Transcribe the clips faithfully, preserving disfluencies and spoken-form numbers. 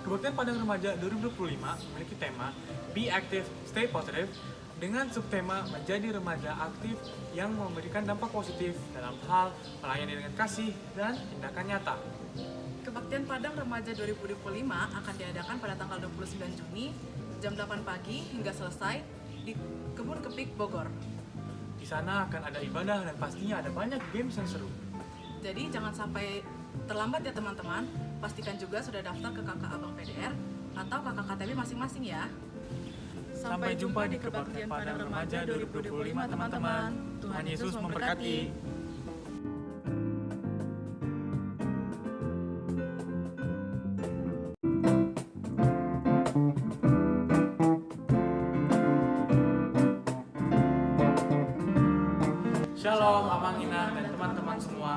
Kebaktian Padang Remaja dua ribu dua puluh lima memiliki tema Be Active, Stay Positive, dengan subtema menjadi remaja aktif yang memberikan dampak positif dalam hal melayani dengan kasih dan tindakan nyata. Kebaktian Padang Remaja dua ribu dua puluh lima akan diadakan pada tanggal dua puluh sembilan Juni, jam delapan pagi hingga selesai di Kebun Kepik, Bogor. Di sana akan ada ibadah dan pastinya ada banyak games yang seru. Jadi jangan sampai terlambat ya teman-teman, pastikan juga sudah daftar ke K K abang P D R atau K K K T P masing-masing ya. Sampai jumpa di Kebaktian Padang Remaja dua ribu dua puluh lima, teman-teman. Tuhan Yesus memberkati. Shalom, Amang, Inang, dan teman-teman semua.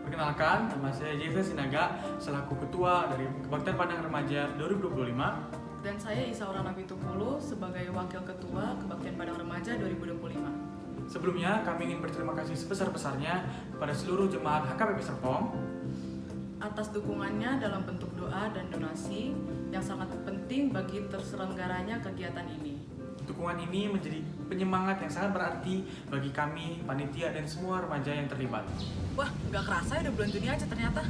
Perkenalkan, nama saya Jeffrey Sinaga, selaku Ketua dari Kebaktian Padang Remaja dua ribu dua puluh lima. Dan saya Isaura Napitupulu sebagai Wakil Ketua Kebaktian Padang Remaja dua ribu dua puluh lima. Sebelumnya, kami ingin berterima kasih sebesar-besarnya kepada seluruh jemaat H K P P Serpong atas dukungannya dalam bentuk doa dan donasi yang sangat penting bagi terselenggaranya kegiatan ini. Dukungan ini menjadi penyemangat yang sangat berarti bagi kami, panitia, dan semua remaja yang terlibat. Wah, nggak kerasa ya udah bulan Juni aja ternyata.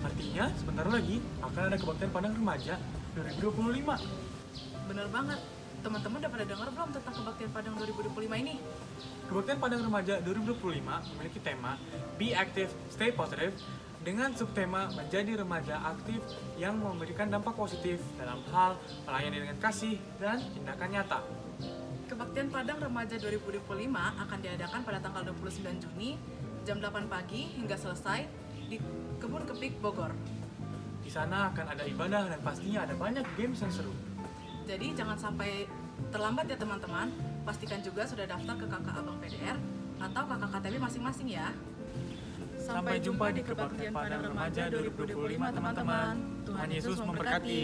Artinya, sebentar lagi akan ada Kebaktian Padang Remaja dua ribu dua puluh lima. Bener banget. Teman-teman udah pada dengar belum tentang Kebaktian Padang dua ribu dua puluh lima ini? Kebaktian Padang Remaja dua ribu dua puluh lima memiliki tema Be Active, Stay Positive, dengan subtema menjadi remaja aktif yang memberikan dampak positif dalam hal melayani dengan kasih dan tindakan nyata. Kebaktian Padang Remaja dua ribu dua puluh lima akan diadakan pada tanggal dua puluh sembilan Juni, jam delapan pagi hingga selesai di Kebun Kepik, Bogor. Di sana akan ada ibadah dan pastinya ada banyak games yang seru. Jadi jangan sampai terlambat ya teman-teman, pastikan juga sudah daftar ke K K abang P D R atau K K K T P masing-masing ya. Sampai jumpa di Kebaktian Padang Remaja dua ribu dua puluh lima, teman-teman. Tuhan Yesus memberkati.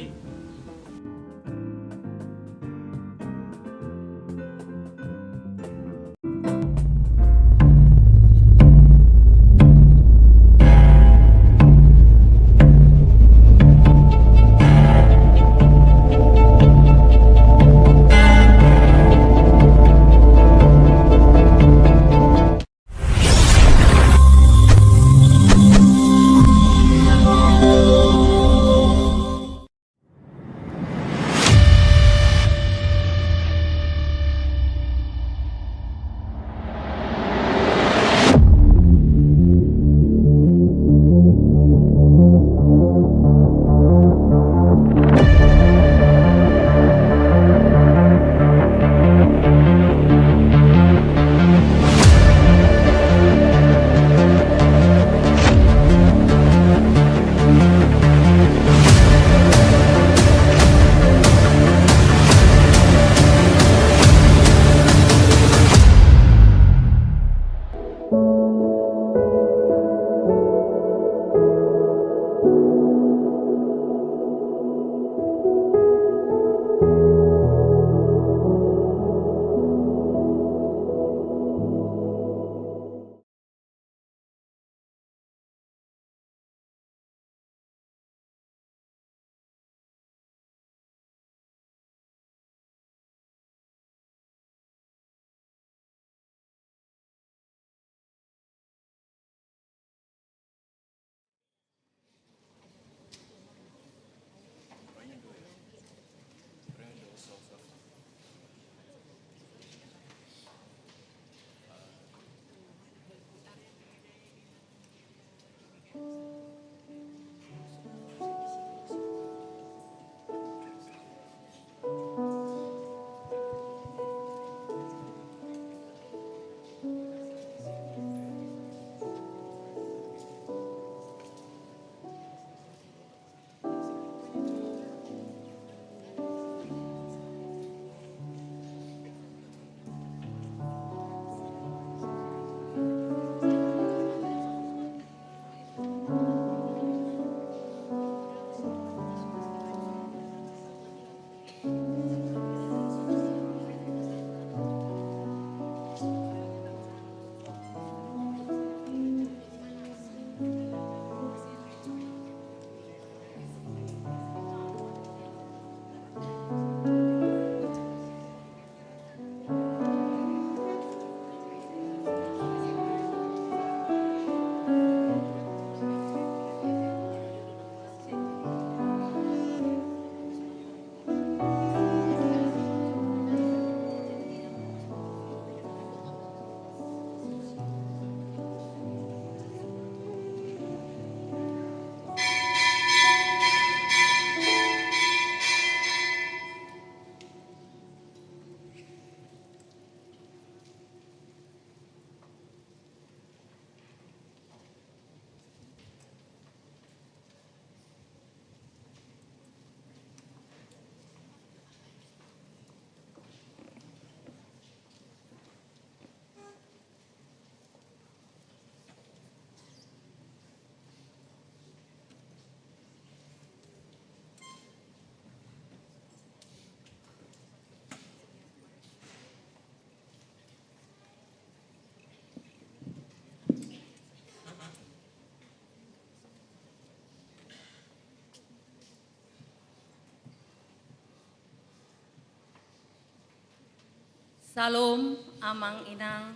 Salom, amang inang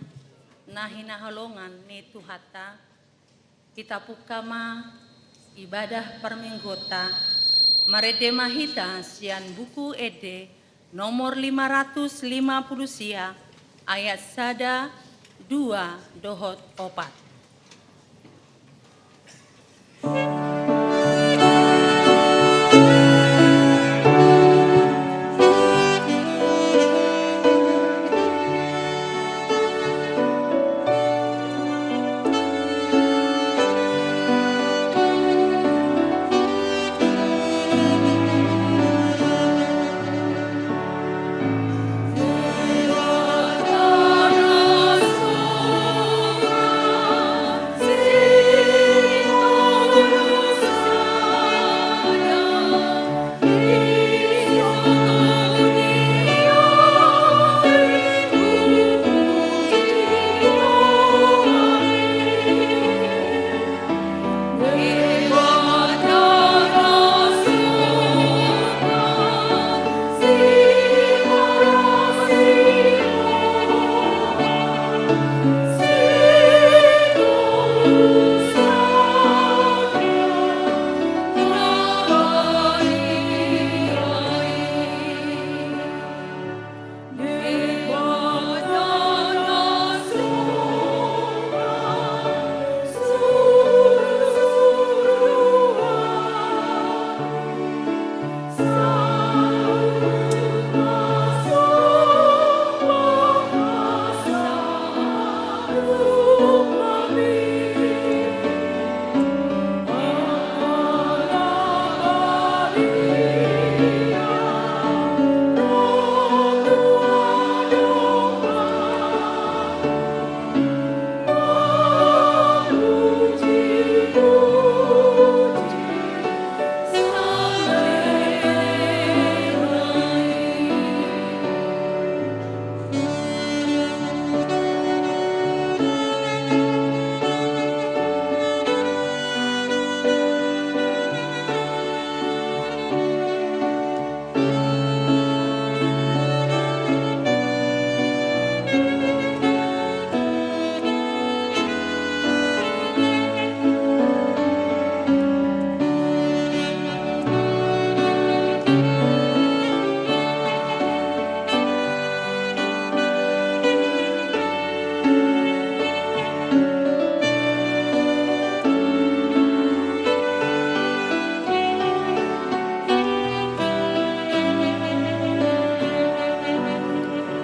na hinaholongan ni Tuhanta. Hita pungka ma ibadah parmingguonta, marende ma hita sian Buku Ende nomor lima ratus lima puluh sia, ayat sada, dua dohot opat.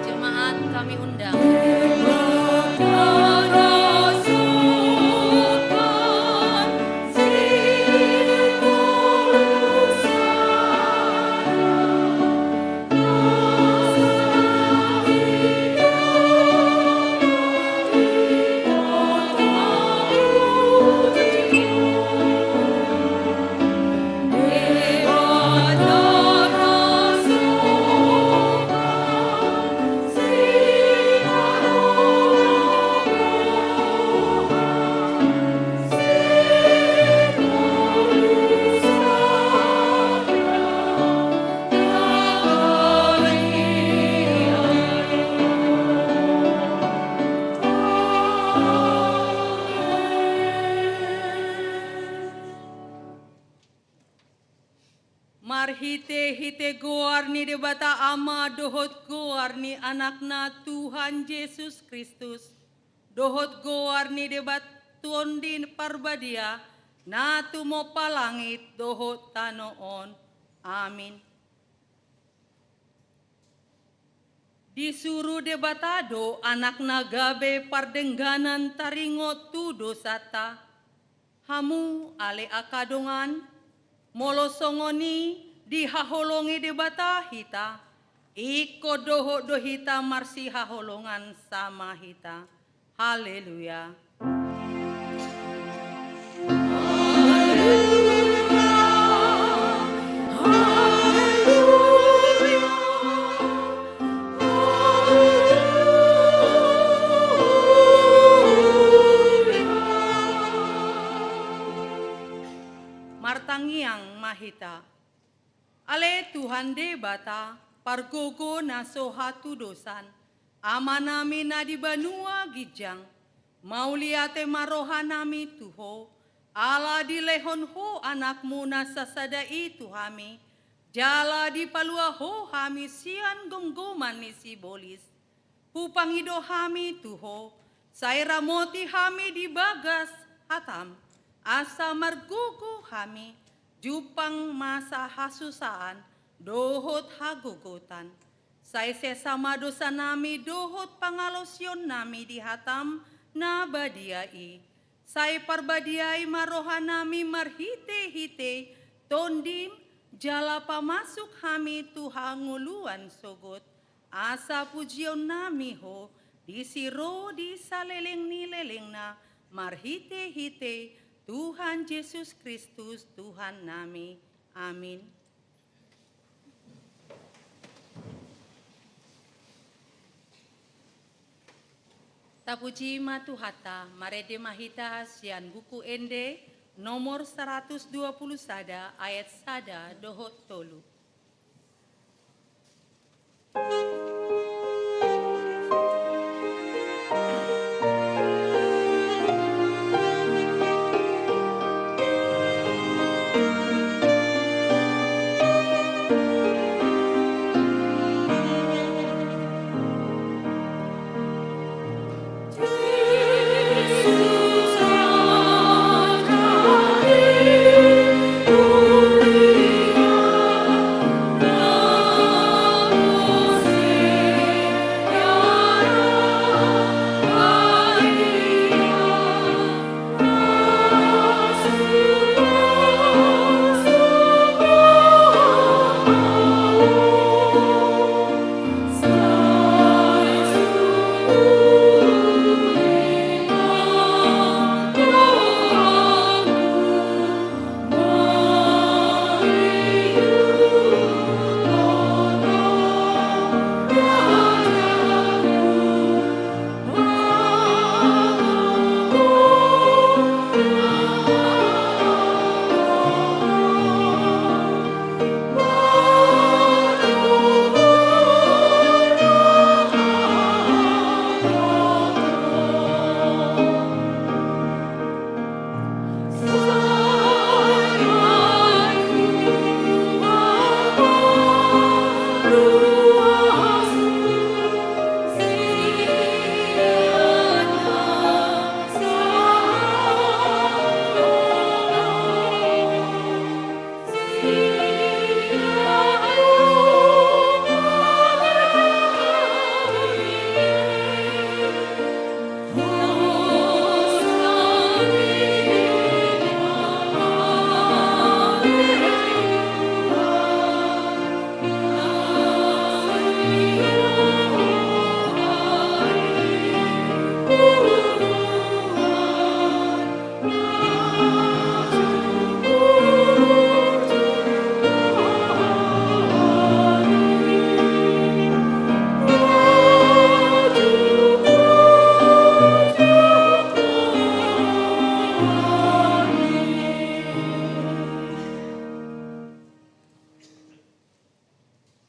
Jemaat kami undang. Marhitehite goar ni Debata Ama dohot goar ni Anakna Tuhan Jesus Kristus, dohot goar ni Debata Tondi Parbadia, na tumompa langit dohot tano on. Amin. Disuru Debata do Anakna gabe pardengganan taringot tu dosanta. Hamu ale angka dongan, molo songon i dihaholongi Debata hita, ingkon dohot do hita marsihaholongan sama hita. Haleluya. Martangiang ma hita. Ale Tuhan Debata, pargogo na so hatudosan, Amanami na di banua ginjang, mauliate ma rohanami tu Ho, ala dilehon Ho AnakMu na sasada i tu hami, jala dipalua Ho hami sian gomgoman ni sibolis. Hupangido hami tu Ho, sai ramoti hami di bagas hataM, asa margogo hami, jumpang masa hasusaan dohot hagogotan. Sai sesa ma dosanami dohot pangalaosionnami di hataM na badia i. Sai parbadiai ma rohanami marhitehite TondiM, jala pamasuk hami tu hangoluan sogot, asa pujionnami Ho disi ro di saleleng ni lelengna, marhitehite Tuhan Jesus Kristus Tuhannami. Amin. Tapuji ma Tuhanta, marende ma hita sian Buku Ende nomor saratus dua pulu sada, ayat sada dohot tolu.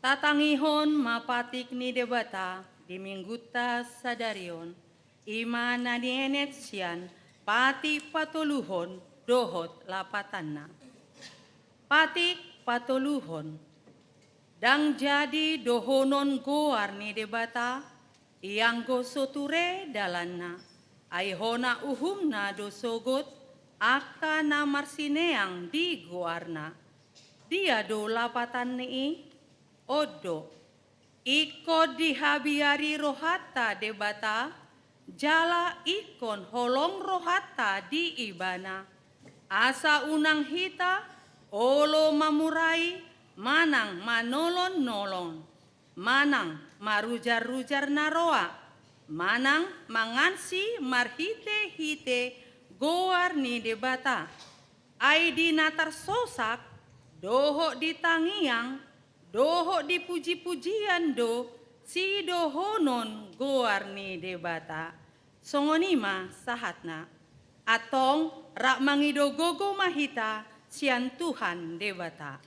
Tatangihon ma patik ni Debata di Minggunta sadari on, i ma na nienet sian patik patoluhon dohot lapatanna. Patik patoluhon. Ndang jadi dohonon goar ni Debata, ianggo so ture dalanna, ai hona uhumna do sogot angka na marsineang di goarna. Dia do lapatan ni i? On do, ingkon dihabiari rohanta Debata, jala ingkon holong rohanta di Ibana, asa unang hita olo mamurai manang manolon-nolon, manang marujar-rujar na roa, manang mangansi marhite-hite goar ni Debata. Ai di na tarsosak dohot di tangiang dohot di puji-pujian do sidohonon goar ni Debata. Songon i ma sahatna. Antong rap mangido gogo ma hita sian Tuhan Debata.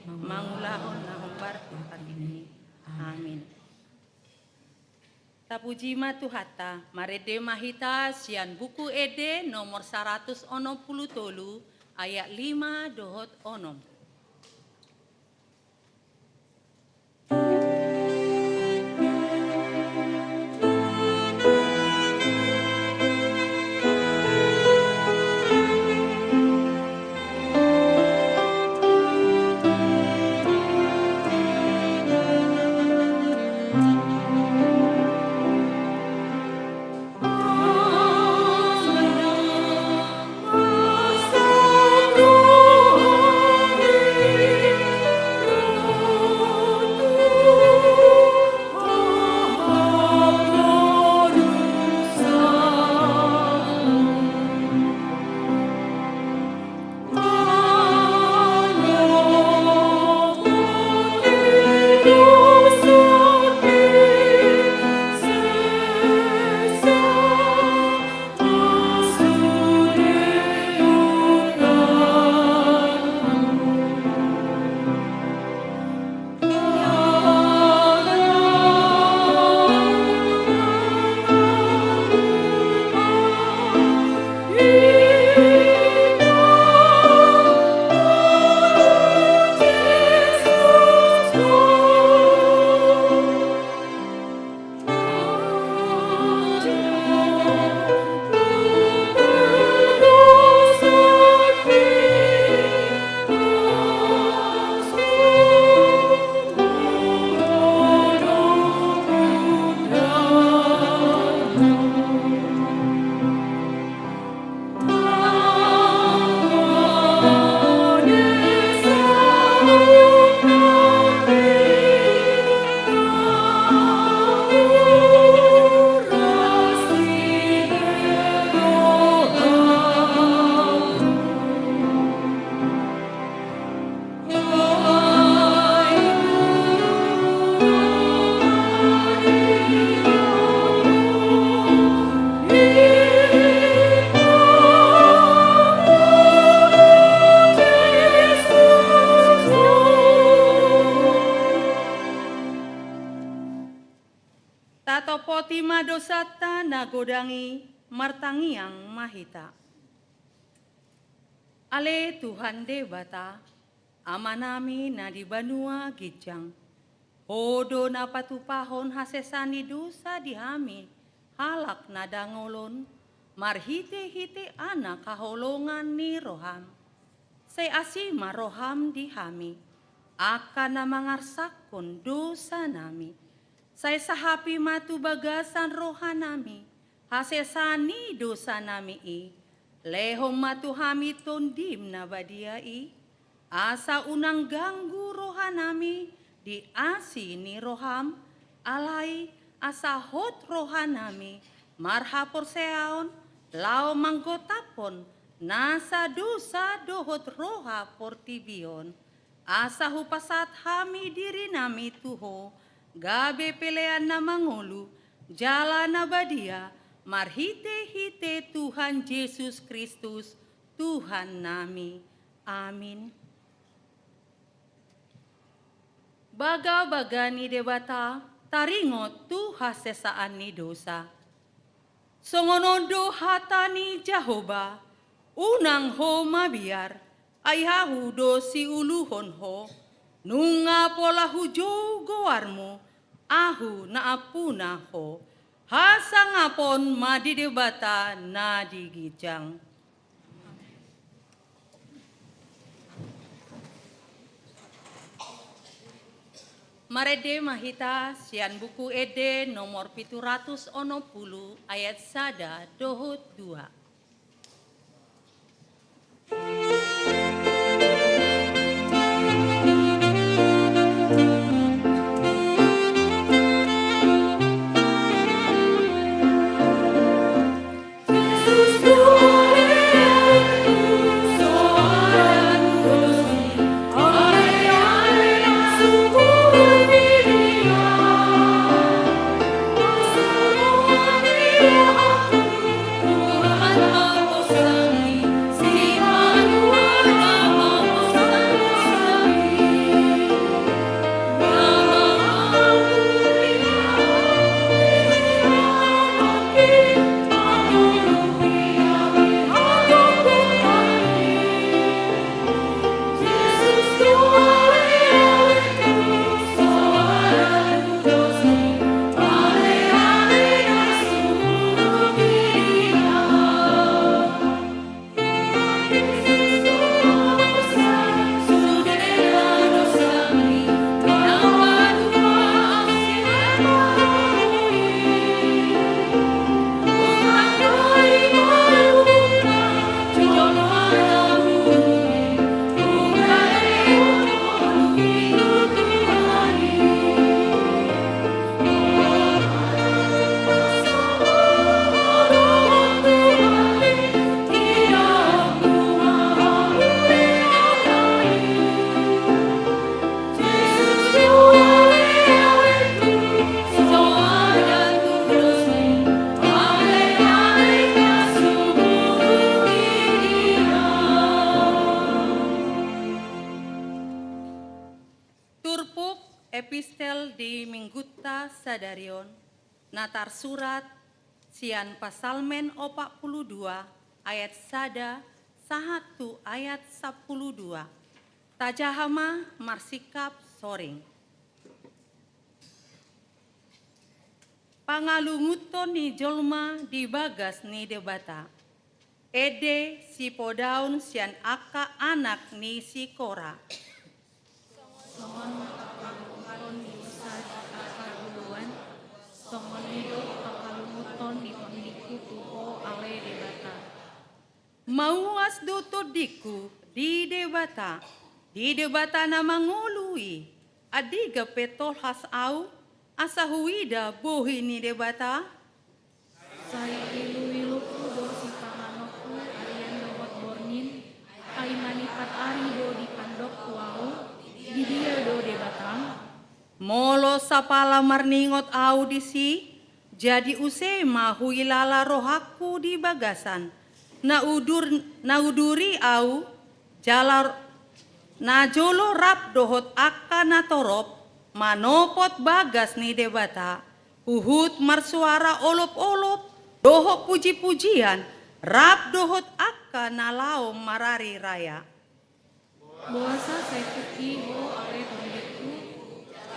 Mangulahon na hombar. Tapuji ma Tuhanta, marende ma hita sian Buku Ende nomor saratus onom pulu tolu, ayat lima dohot onom. Tatopoti ma dosanta na godang i, martangiang ma hita. Ale Tuhan Debata, Amanami na di banua ginjang, Ho do na patupahon hasesaan ni dosa di hami halak na dangol on, marhitehite Anak haholongan ni roham. Sai asi ma roham di hami, angka na mangarsakhon dosanami. Sai sahapi ma tu bagasan rohanami hasesaan ni dosanami i. Lehon ma tu hami Tondim na badia i, asa unang ganggu rohanami di asi ni roham, alai asa hot rohanami marhaporseaon laho manggotaphon nasa dosa dohot roha portibi on. Asa hupasahat hami dirinami tu Ho, gabe pelean na mangolu jala na badia, marhitehite Tuhan Jesus Kristus, Tuhannami. Amin. Bagabaga ni Debata taringot tu hasesaan ni dosa. Songon on do hata ni Jahowa: Unang ho mabiar, ai Ahu do siuluhon ho. Nunga pola hujou goarmu, Ahu na ampuna ho. Hasangapon ma di Debata na di ginjang. Marende ma hita sian Buku Ende nomor pitu ratus onom pulu, ayat sada dohot dua. Epistel di minggunta sadari on, na tarsurat sian Psalmen opat pulu dua ayat sada sahat tu ayat sampulu dua. Tajaha ma marsingkap soring. Pangalungunhon ni jolma di bagas ni Debata. Ende sipodaon sian angka anak ni si Kora. Songon pangalungunhon ni Musa di angka guluan, songon i do pangalungunhon ni tondingku tu Ho, ale Debata. Mauas do tondingku di Debata, di Debata na mangolu i. Andigan pe tolhas ahu, asa huida bohi ni Debata? Sai iluilungku do sipanganonku arian dohot borngin, ai manipat ari do dipandok tu ahu, di dia do Debatam? Molo sapala marningot ahu disi, jadi use ma huilala rohangku di bagasan, na udur, na uduri ahu, jala najolo rap dohot angka natorop manopot bagas ni Debata, huhut marsuara olopolop dohot pujipujian, rap dohot angka na laho marari raya. Boasa sai tuk i Ho, ale tondingku,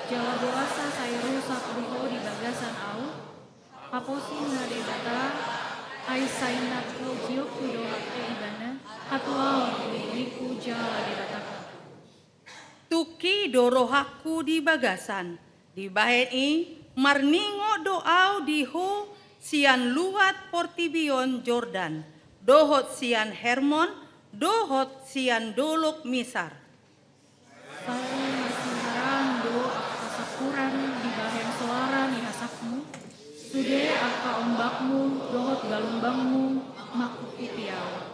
jala boasa sai rusak do Ho di bagasan ahu? Haposi ma Debata, ai sai na pujionku do Ibana, hatuaon ni bohingku jala Debatangku. Tungki do rohangku di bagasan, dibahen i marningot do ahu di Ho sian luat portibi on Jordan, dohot sian Hermon, dohot sian dolok Misar. Sai masiharaan do angka sampuran dibahen soara ni hasangmu, sude angka ombakmu dohot galumbangmu mangkukupi ahu.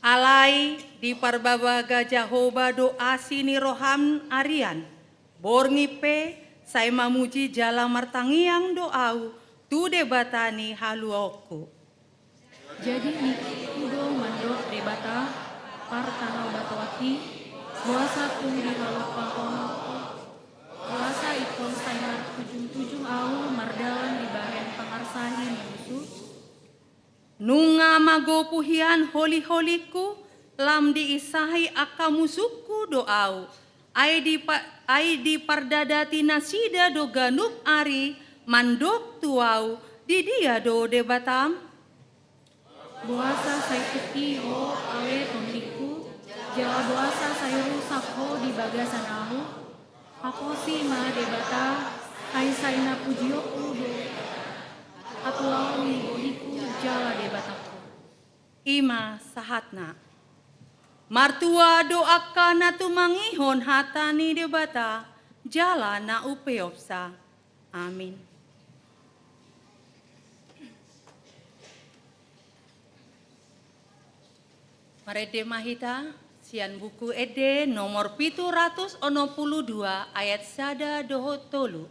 Alai diparbabaga Jahowa do asi ni roham arian, borngin pe sai mamuji jala martangiang do ahu tu Debata ni haluaonku. Jadi ningkikku do mandok Debata, partano batoanki, boasa tung dihalumpangkon ho? Boasa ingkon sai martujungtujung ahu mardalan dibahen pangarsahi ni musu? Nunga magopu hian holiholingku, lam diinsahi angka musungku do ahu, ai dipa-, ai dipardadati nasida do ganup ari mandok tu ahu, di dia do Debatam? Boasa sai tuk i Ho, ale tondingku, jala boasa sai rusak Ho di bagasan ahu? Haposi ma Debata, ai sai na pujionku do, hatuaon ni bohingku jala Debatangku. I ma sahatna. Martua do angka na tumangihon hata ni Debata, jala na umpeopsa. Amin. Marende ma hita sian Buku Ende nomor pitu ratus onom pulu dua ayat sada dohot tolu.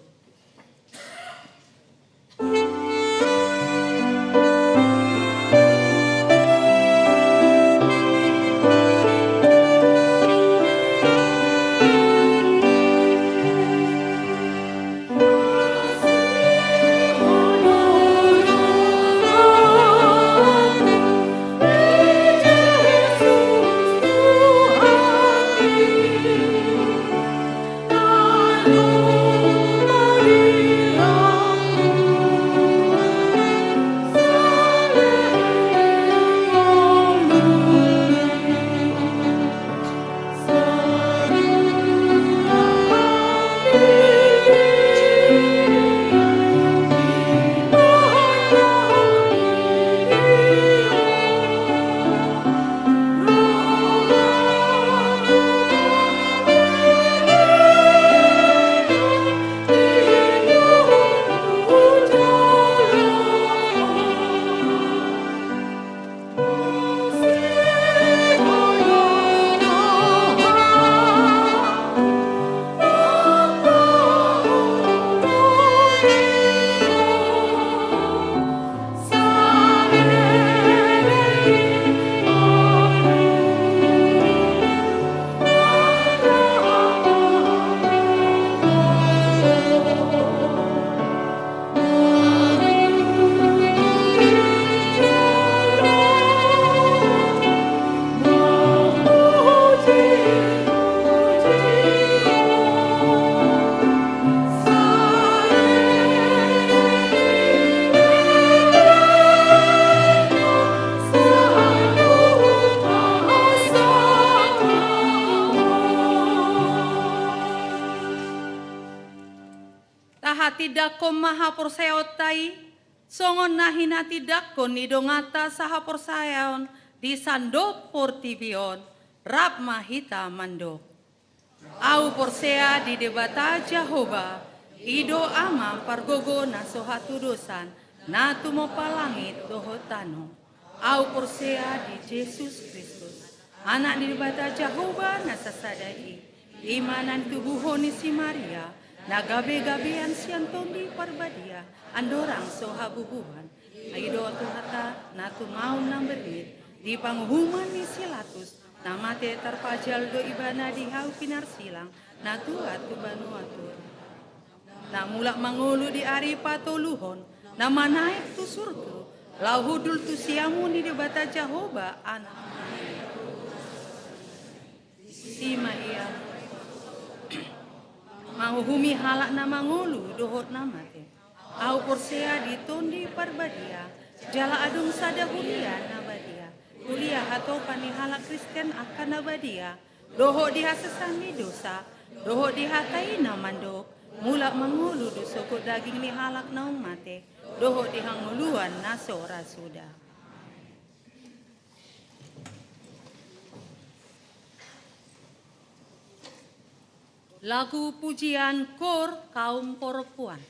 Tindanghon ma haporseaonta i, songon na hinatindangkon ni donganta sahaporseaon di sandok portibi on, rap ma hita mandok. Ahu porsea di Debata Jahowa, i do Ama pargogo na so hatudosan, na tumompa langit dohot tano. Ahu porsea di Jesus Kristus, Anak ni Debata Jahowa na sasada i, i ma na nitubuhon ni si Maria, na gabegabean sian Tondi Parbadia, andorang so habubuhan. I do Tuhanta na tumaon na mirmit, di panguhuman ni si Latus, na mate tarpajal do ibana di hau pinarsilang, na tuat tu banua Tondi. Na mulak mangolu di ari patoluhon, na manaek tu surgo, laho hundul tu siamun ni Debata Jahowa Anak. Disi ma ia manguhumi halak na mangolu dohot na mate. Ahu porsea di Tondi Parbadia, jala adong sada huria na badia. Huria hatopan ni halak Kristen angka na badia, dohot di hasesaan ni dosa, dohot di hata i na mandok, mulak mangolu do sogot daging ni halak naung mate, dohot di hangoluan na so ra suda. Lagu pujian kor kaum perempuan.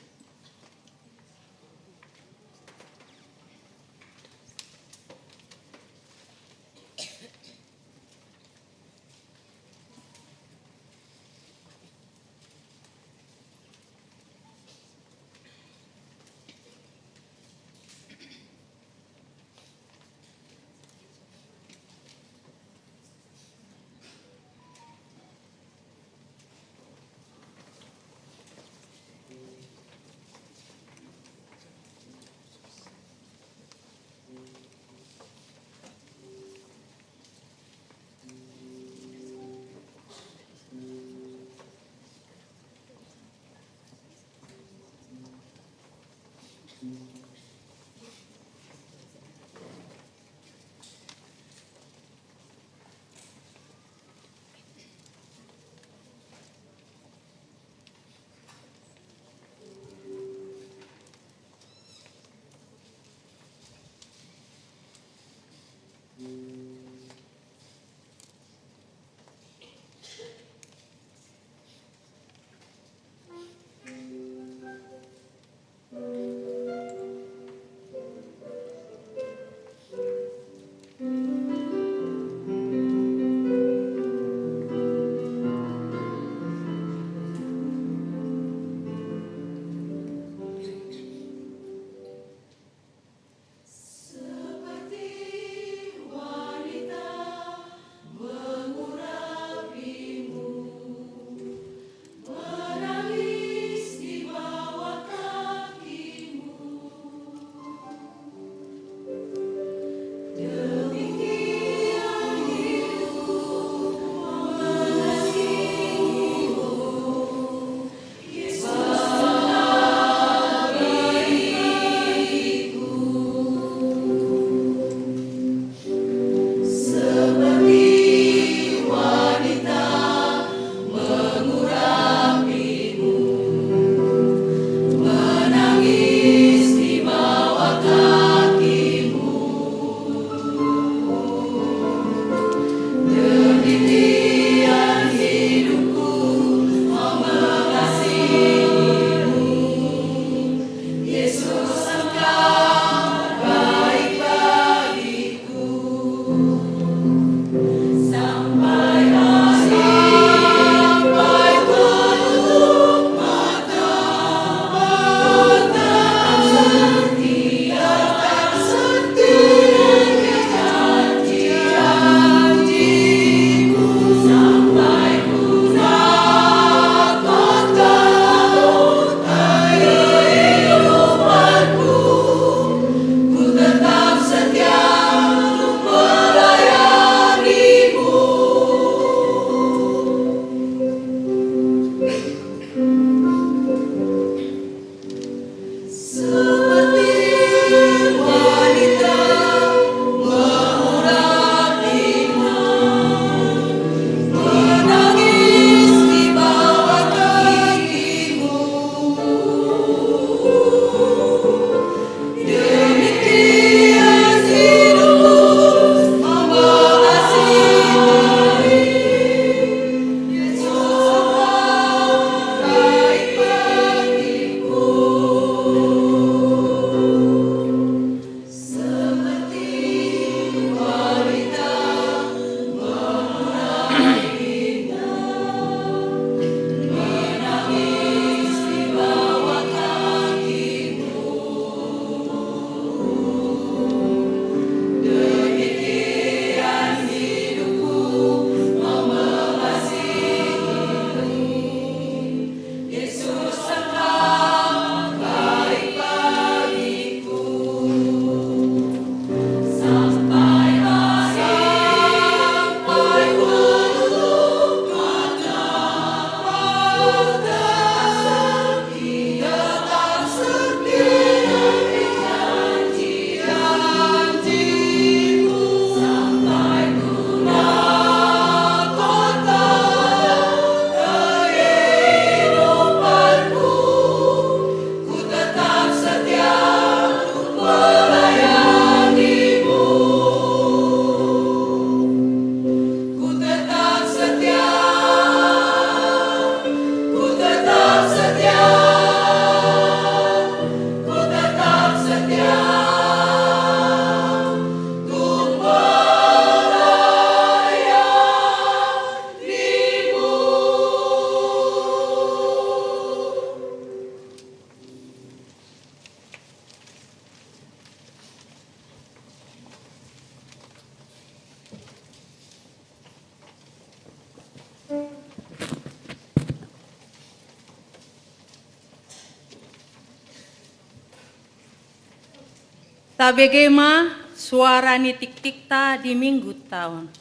Tabege ma suara ni tiktikta di Minggu taon.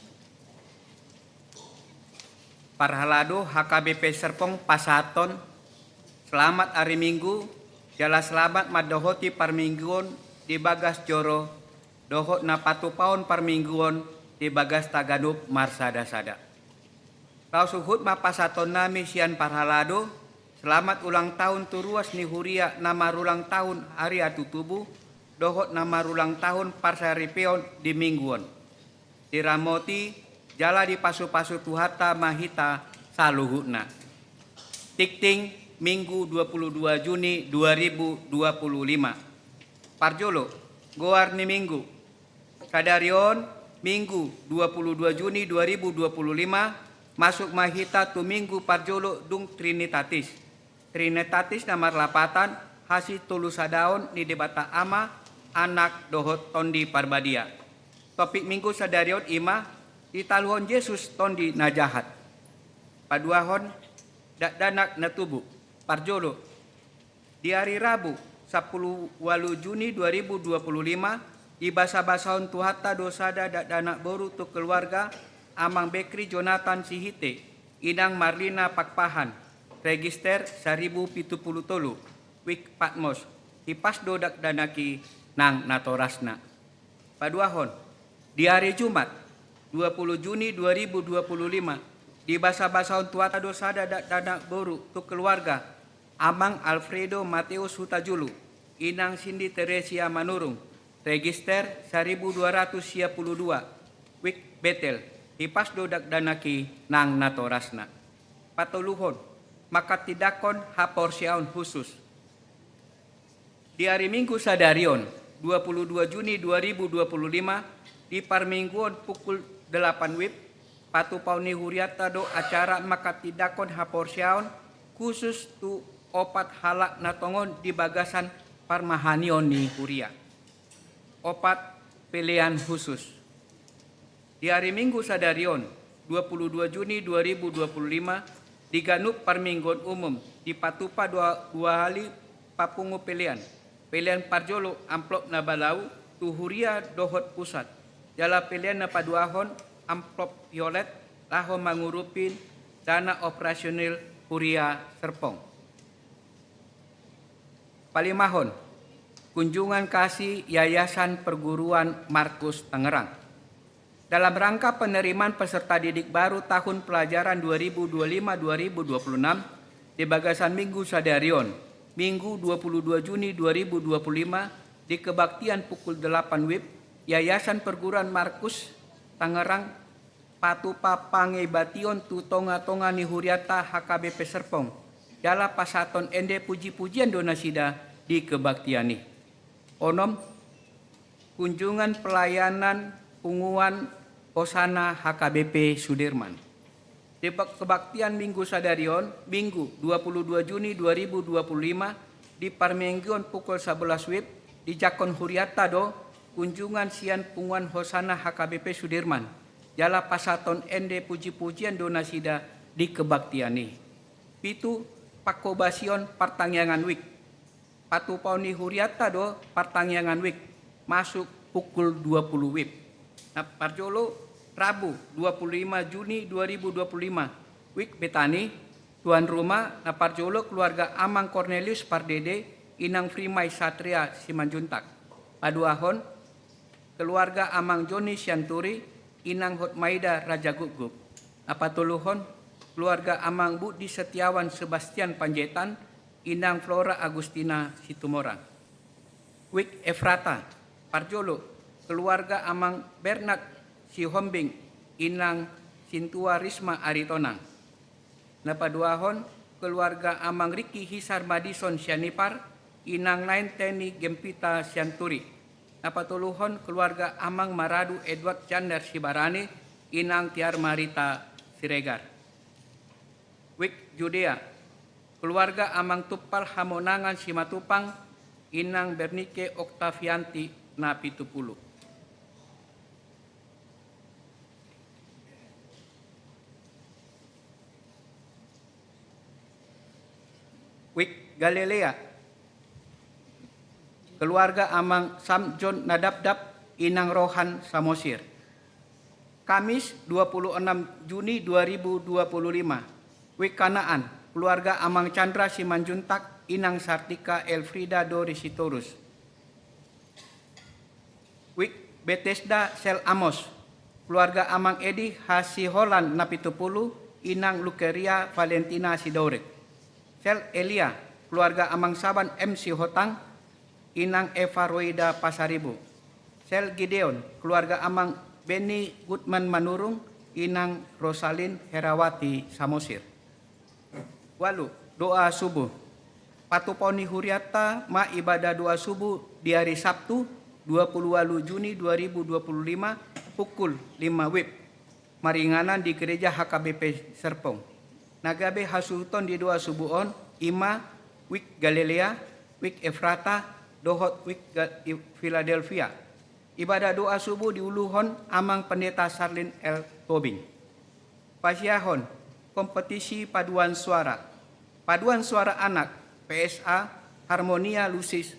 Parhalado H K B P Serpong pasahathon selamat ari Minggu, jala selamat mandohoti parmingguon di bagas joro, dohot na patupahon parmingguon di bagas taganup marsada-sada. Laos huhut ma pasahatonnami sian parhalado, selamat ulang tahun tu ruas ni huria na marulang tahun ari hatutubu, dohot na marulang tahun parsaripeon di Minggu on. Diramoti jala dipasupasu Tuhanta ma hita saluhutna. Tingting, Minggu dua puluh dua Juni dua ribu dua puluh lima. Parjolo, goar ni Minggu. Sadari on, Minggu dua puluh dua Juni dua ribu dua puluh lima, masuk ma hita tu Minggu parjolo dung Trinitatis. Trinitatis na marlapatan hasitolu sadaon ni Debata Ama, Anak dohot Tondi Parbadia. Topik Minggu sadari on i ma: Ditaluhon Jesus tondi na jahat. Paduahon, dakdanak na tubu. Parjolo, di ari Rabu, sampulu ualu Juni dua ribu dua puluh lima, dibasabasahon Tuhanta do sada dakdanak boru tu keluarga Amang Bekri Jonathan Sihite, Inang Marlina Pakpahan, register saribu pitu pulu tolu, Wik Patmos, hipas do dakdanak i nang natorasna. Paduahon, di ari Jumat, dua puluh Juni dua ribu dua puluh lima, dibasabasahon Tuhanta do sada dakdanak boru tu keluarga Amang Alfredo Mateus Hutajulu, Inang Sindi Teresia Manurung, register saribu dua ratus sia pulu dua, Wik Betel, hipas do dakdanak i nang natorasna. Patoluhon, manghatindanghon haporseaon husus. Di ari Minggu sadari on, dua puluh dua Juni dua ribu dua puluh lima, di parmingguon pukul delapan wib, patupahon ni hurianta do acara manghatindanghon haporseaon khusus tu opat halak na tongon di bagasan parmahanion ni huria. Opat, pelean husus. Di ari Minggu sadari on, dua puluh dua Juni dua ribu dua puluh lima, di ganup parmingguon umum dipatupa dua, dua hali papungu pelean. Pelean parjolo amplop na balau tu huria dohot pusat. Jala pelean na paduahon amplop violet laho mangurupi dana operasional huria Serpong. Palimahon, kunjungan kasih Yayasan Perguruan Markus Tangerang. Dalam rangka penerimaan peserta didik baru tahun pelajaran dua ribu dua puluh lima dua ribu dua puluh enam, di bagasan Minggu sadari on, Minggu dua puluh dua Juni dua ribu dua puluh lima, di kebaktian pukul delapan wib, Yayasan Perguruan Markus Tangerang patupa pangebation tu tonga-tonga ni hurianta H K B P Serpong, jala pasahathon ende puji-pujian do nasida di kebaktian i. Onom, kunjungan pelayanan punguan Hosana H K B P Sudirman. Di bak-, kebaktian Minggu sadari on, Minggu dua puluh dua Juni dua ribu dua puluh lima, di parmingguon pukul sabolas wib, dijangkon hurianta do kunjungan sian punguan Hosana H K B P Sudirman, jala pasahathon ende puji-pujian do nasida di kebaktian i. Pitu, panghobasion partangiangan wik. Patupahon ni hurianta do partangiangan wik, masuk pukul dua puluh wib. Na parjolo, Rabu dua puluh lima Juni dua ribu dua puluh lima, Wik Betani, tuan rumah, na parjolo keluarga Amang Cornelius Pardede, Inang Frimai Satria Simanjuntak. Paduahon, keluarga Amang Joni Sianturi, Inang Hotmaida Raja Guguk. Na patoluhon, keluarga Amang Budi Setiawan Sebastian Panjaitan, Inang Flora Agustina Situmorang. Wik Efrata, parjolo, keluarga Amang Bernard Sihombing, Inang Sintua Risma Aritonang. Na paduahon, keluarga Amang Riki Hisar Madison Sianipar, Inang Nain Teni Gempita Sianturi. Na patoluhon, keluarga Amang Maradu Edward Jander Sibarani, Inang Tiar Marita Siregar. Wik Judea, keluarga Amang Tumpal Hamonangan Simatupang, Inang Bernike Oktavianti na pitu pulu. Wik Galilea, keluarga Amang Samjon Nadapdap, Inang Rohan Samosir. Kamis, dua puluh enam Juni dua ribu dua puluh lima, WIB Kanaan, keluarga Amang Chandra Simanjuntak, Inang Sartika Elfrida Dori Sitorus. WIB Betesda sel Amos, keluarga Amang Edi Hasiholan Napitupulu, Inang Lukeria Valentina Sidaurek. Sel Elia, keluarga Amang Saban M Sihotang, Inang Eva Roida Pasaribu. Sel Gideon, keluarga Amang Benny Gutman Manurung, Inang Rosalin Herawati Samosir. Ualu, doa subuh. Patupaon ni hurianta ma ibadah doa subuh di hari Sabtu, dua puluh ualu Juni dua ribu dua puluh lima, pukul lima WIB, maringanan di gereja H K B P Serpong. Na gabe hasuhuton di doa subuh on i ma WIB Galilea, WIB Efrata, dohot WIB Ga-, i-, Philadelphia. Ibadah doa subuh diuluhon Amang Pendeta Sarlin L Tobing. Pasiahon kompetisi paduan suara. Paduan suara anak, P S A Harmonia Lucis,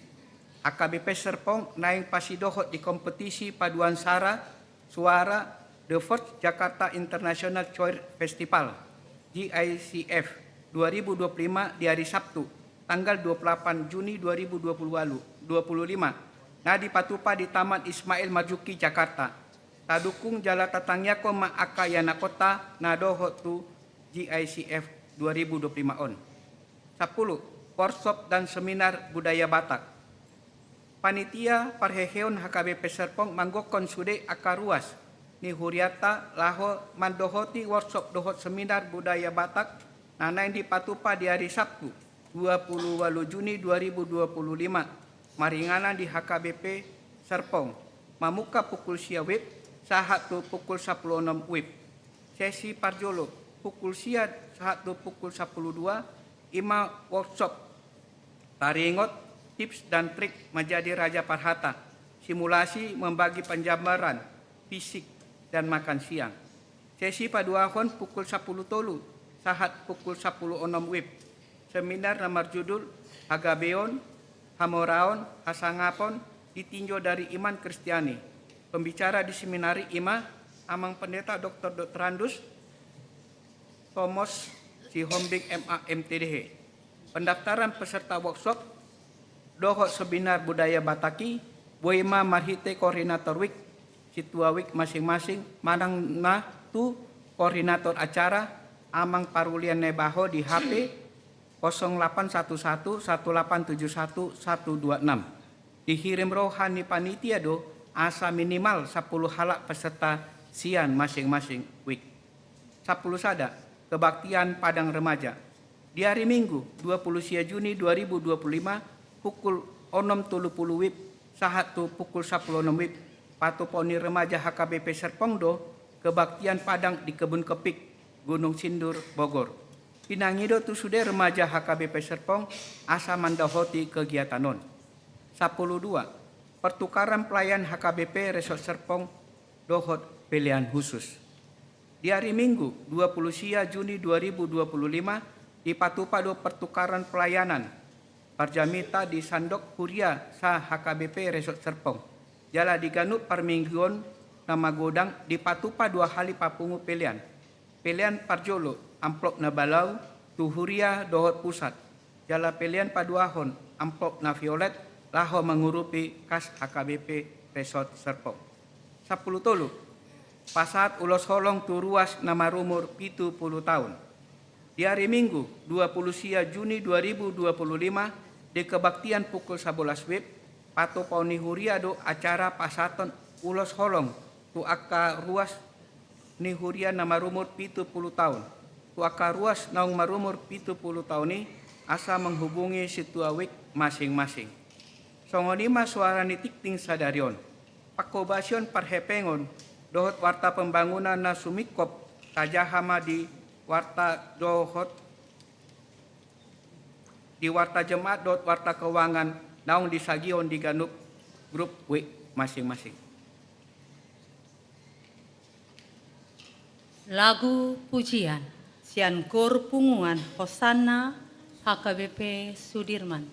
H K B P Serpong, naeng pasidohot di kompetisi paduan sara, suara, The First Jakarta International Choir Festival, G I C F, dua ribu dua puluh lima, di hari Sabtu, tanggal dua puluh delapan Juni dua ribu dua puluh ualu, dua puluh lima, na dipatupa di Taman Ismail Marzuki, Jakarta. Tadukung jala tatangiangkon ma angka ianakhonta na dohot tu G I C F dua ribu dua puluh lima on. Sampulu, workshop dan seminar budaya Batak. Panitia parheheon H K B P Serpong manggokhon sude angka ruas ni hurianta laho mandohoti workshop dohot seminar budaya Batak na naeng dipatupa di ari Sabtu, dua pulu ualu Juni dua ribu dua pulu lima, maringanan di H K B P Serpong, mamungka pukul sia WIB sahat tu pukul sapulu onom WIB. Sesi parjolo, pukul sia sahat tu pukul sapulu dua, i ma workshop taringot tips dan trik menjadi raja parhata, simulasi membagi penjambaran fisik dan makan siang. Sesi paduahon pukul sapulu tolu sahat pukul sapulu onom WIB. Seminar na marjudul Hagabeon, Hamoraon, Hasangapon, Ditinjau dari Iman Kristiani. Pembicara di seminar i ma Amang Pendeta Doktor Doktorandus Thomas Sihombing, M A, M T D H. Pendaftaran peserta workshop dohot seminar budaya Batak i boi ma marhite koordinator WIB, sintua WIB masing-masing, manang na tu koordinator acara Amang Parulian Nebaho di H P kosong delapan satu satu, satu delapan tujuh satu, satu dua enam. Dihirim roha ni panitia do asa minimal sapulu halak peserta sian masing-masing WIB. Sapulu sada, kebaktian Padang Remaja. Di ari Minggu, dua pulu sia Juni dua ribu dua pulu lima, pukul onom tolu pulu WIB sahat tu pukul sapulu onom WIB, patupaon ni remaja H K B P Serpong do kebaktian Padang di Kebun Kepik, Gunung Sindur, Bogor. Pinangido tu sude remaja H K B P Serpong asa mandohoti kegiatan on. Sapulu dua, pertukaran pelayan H K B P Resort Serpong dohot pelean khusus. Di ari Minggu, dua pulu sia Juni dua ribu dua pulu lima, dipatupa do pertukaran pelayanan parjamita di sandok huria sa-H K B P Resort Serpong. Jala di ganup parmingguon na magodang dipatupa dua hali papungu pelean. Pelean parjolo, amplop na balau, tu huria dohot pusat. Jala pelean paduahon, amplop na violet, laho mangurupi kas H K B P Resort Serpong. Sapulu tolu, pasahat ulos holong tu ruas na marumur pitu pulu taon. Di ari Minggu, dua pulu sia Juni dua ribu dua pulu lima, di kebaktian pukul sabolas WIB, patupaon ni huria do acara pasahaton ulos holong tu angka ruas ni huria na marumur pitu pulu taon. Tu angka ruas naung marumur pitu pulu taon i, asa menghubungi sintua WIB masing-masing. Songon i ma suara ni tingting sadari on. Pangkobasion parhepengon dohot warta pembangunan na sumingkop, tajaha ma di warta dohot, di warta jemaat dohot warta keuangan naung disagihon di ganup grup WIB masing-masing. Lagu pujian sian Kor Punguan Hosanna H K B P Sudirman.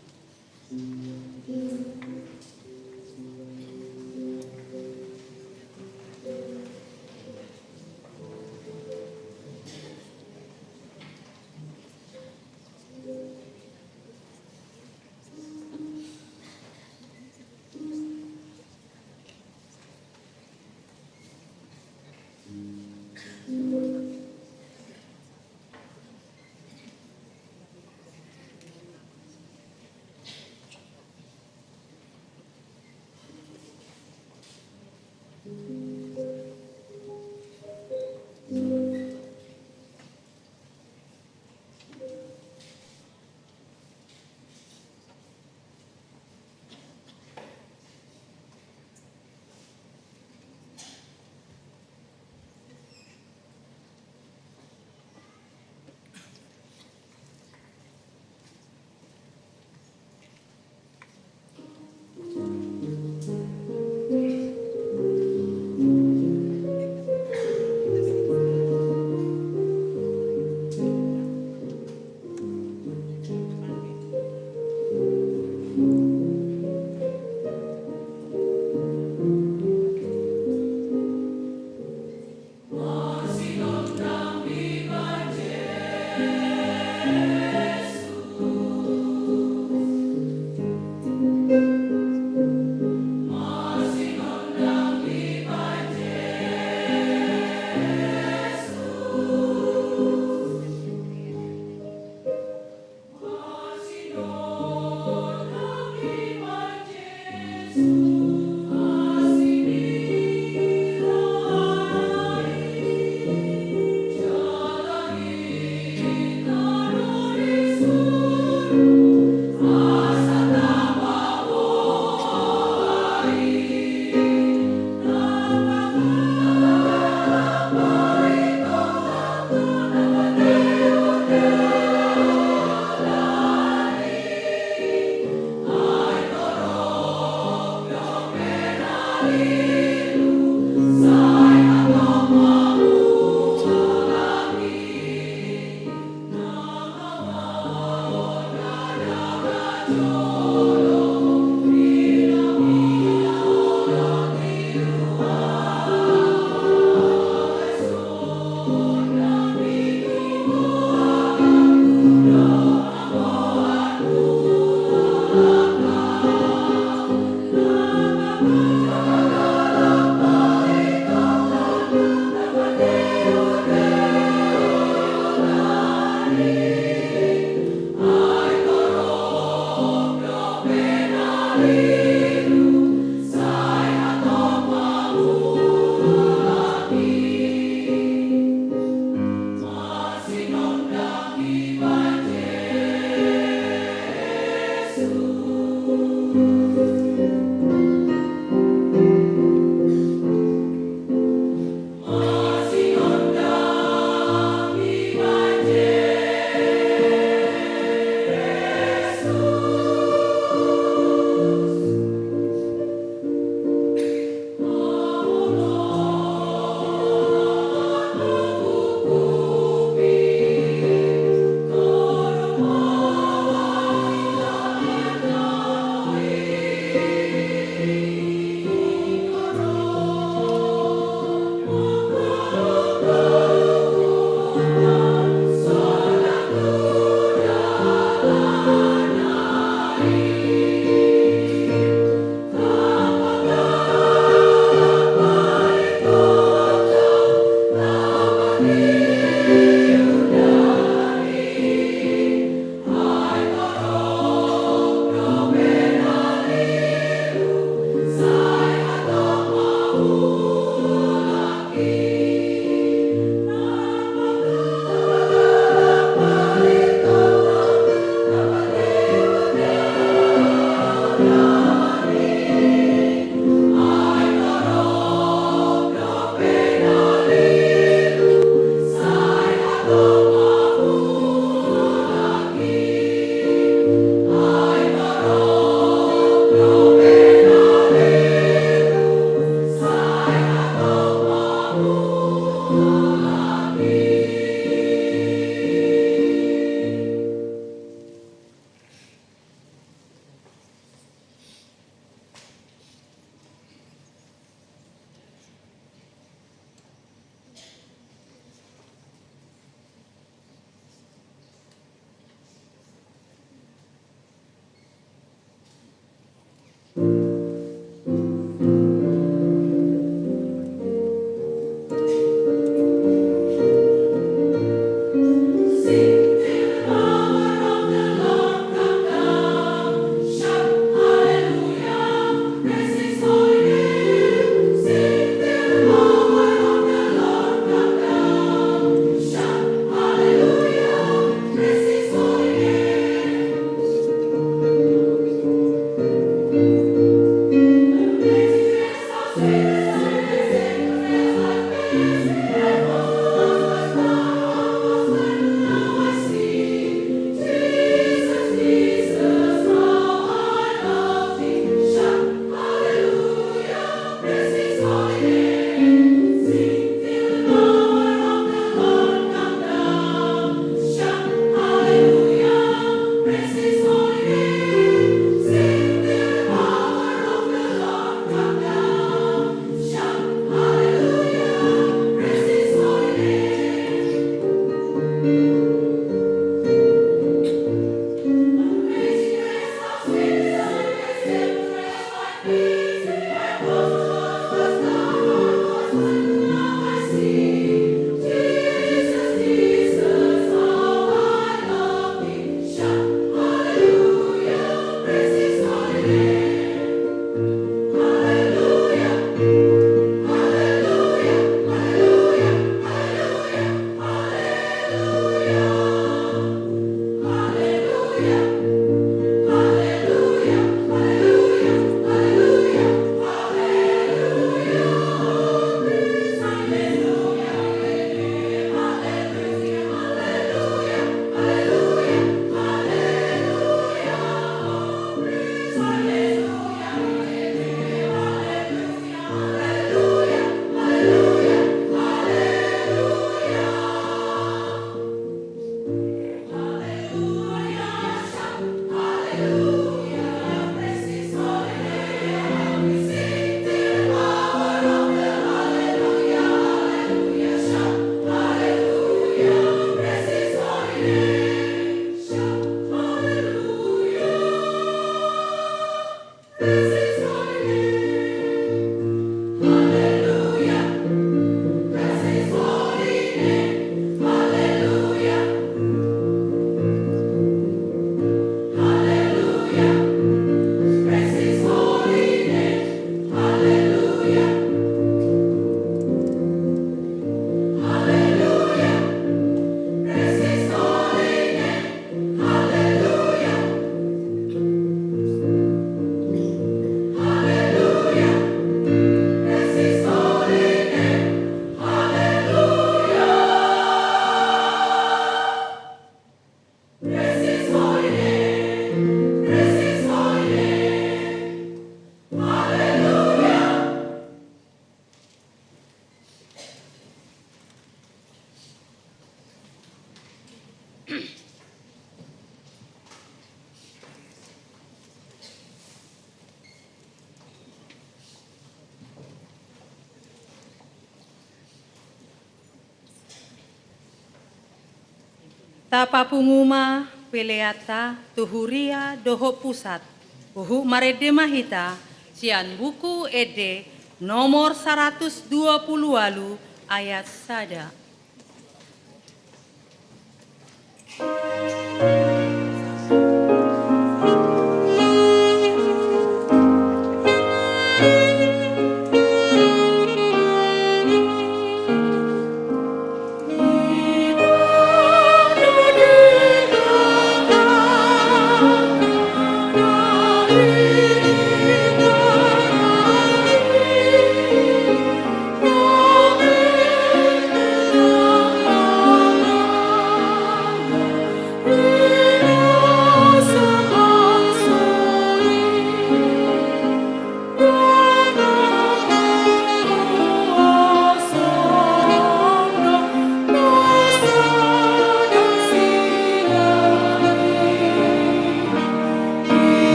Tapapungu ma peleanta tu huria dohot pusat. Huhut marende ma hita sian Buku Ende nomor saratus dua pulu ualu ayat sada.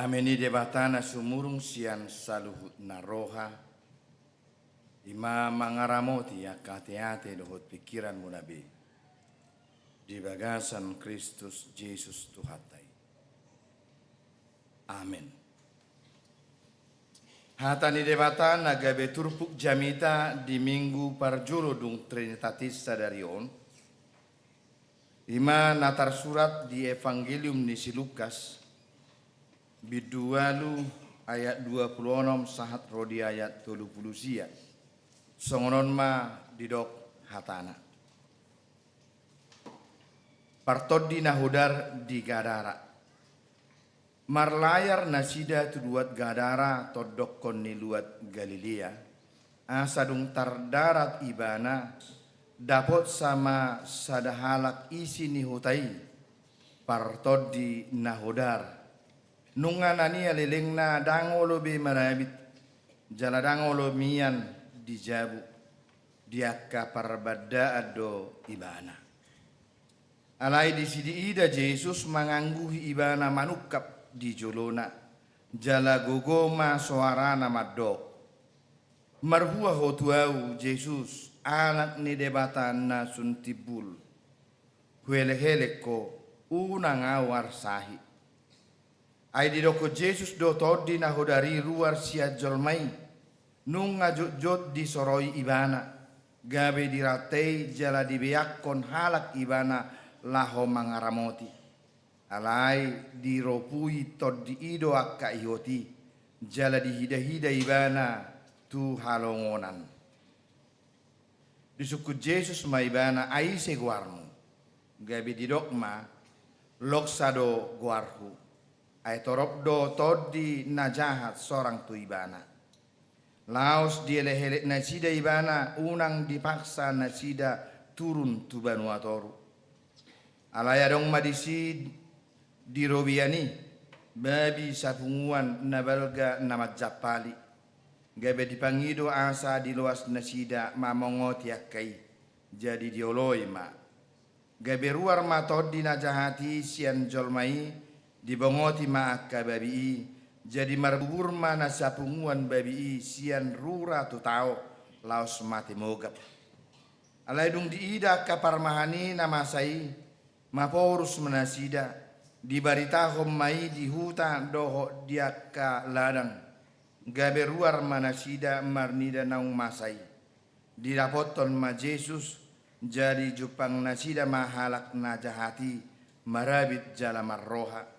Dame ni Debata na sumurung sian saluhut na roha, i ma mangaramoti angka ateate dohot pingkiranmuna be di bagasan Kristus Jesus Tuhanta i. Amen. Hata ni Debata na gabe turpuk jamita di Minggu parjolo dung Trinitatis sadari on, i ma na tarsurat di Evangelium ni si Lukas, bindu ualu ayat dua pulu onom sahat ro di ayat tolu pulu sia. Songon on ma didok hatana. Partondi na hodar di Gadara. Marlayar nasida tu luat Gadara, tondokkon ni luat Galilea, asa dung tardarat ibana, dapotsa ma sada halak isi ni huta i, partondi na hodar. Nunga na nialelengna ndang olo be marabit, jala ndang olo mian di jabu, di angka parbandaan do ibana. Alai disi diida Jesus mangangguhi ibana manungkap di jolona, jala gogo ma soarana mandok. Marhua ho tu ahu, Jesus, Anak ni Debata na sun timbul. Huelekelek ho, unang ahu arsahi. Ai didokkon Jesus do tondi na hodar i ruar sian jolma i, nunga jotjot disoroi ibana, gabe dirantei jala dibeakkon halak ibana laho mangaramoti. Alai diropui tondi i do angka ihot i, jala dihidahida ibana tu halongonan. Disungkun Jesus ma ibana, ai ise goarmu? Gabe didok ma, loksa do goarhu. Ai torop do tondi na jahat sorang tu ibana. Laos dielekelek nasida ibana, unang dipaksa nasida turun tu banua toru. Alai adong ma disi di robean i babi sapunguan na balga na manjampali. Gabe dipangido asa diloas nasida mamongoti angka i. Jadi dioloi ma. Gabe ruar ma tondi na jahat i sian jolma i, dibongoti ma angka babi i, jadi marbubur ma na sapunguan babi i sian rura tu tao, laos mate mogap. Alai dung diida angka parmahan i na masa i, maporus ma nasida, dibaritahon ma i di huta dohot di angka ladang. Gabe ruar ma nasida marnida naung masa i. Didapothon ma Jesus, jadi jumpang nasida ma halak na jahat i, marabit jala marroha.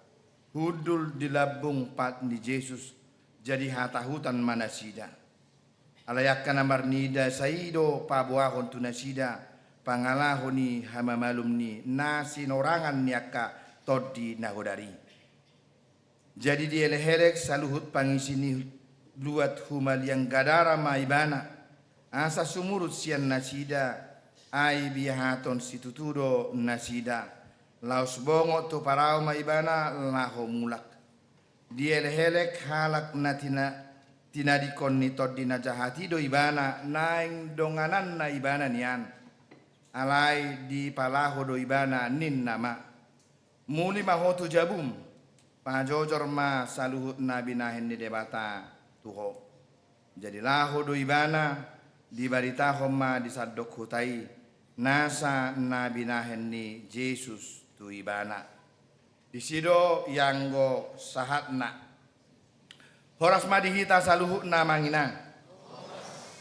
Hundul di lambung pat ni Jesus, jadi hatahutan ma nasida. Alai angka na marnida sa i do paboahon tu nasida pangalaho ni hamamalum ni na sinorangan ni angka tondi na hodar i. Jadi dielekelek saluhut pangisi ni luat humaliang Gadara ma ibana, asa sumurut sian nasida, ai biahaton situtu do nasida, laos bongot tu parau ma ibana laho mulak. Dielekelek halak na tina-, tinadingkon ni tondi na jahat i do ibana, naeng dongananna ibana nian. Alai dipalaho do ibana, ninna ma. Muli ma ho tu jabum, pajojor ma saluhut na binahen ni Debata tu ho. Jadi laho do ibana, dibaritahon ma di sandok huta i, nasa na binahen ni Jesus tu ibana. Disi do ianggo sahatna. Horas ma di hita saluhutna amang inang.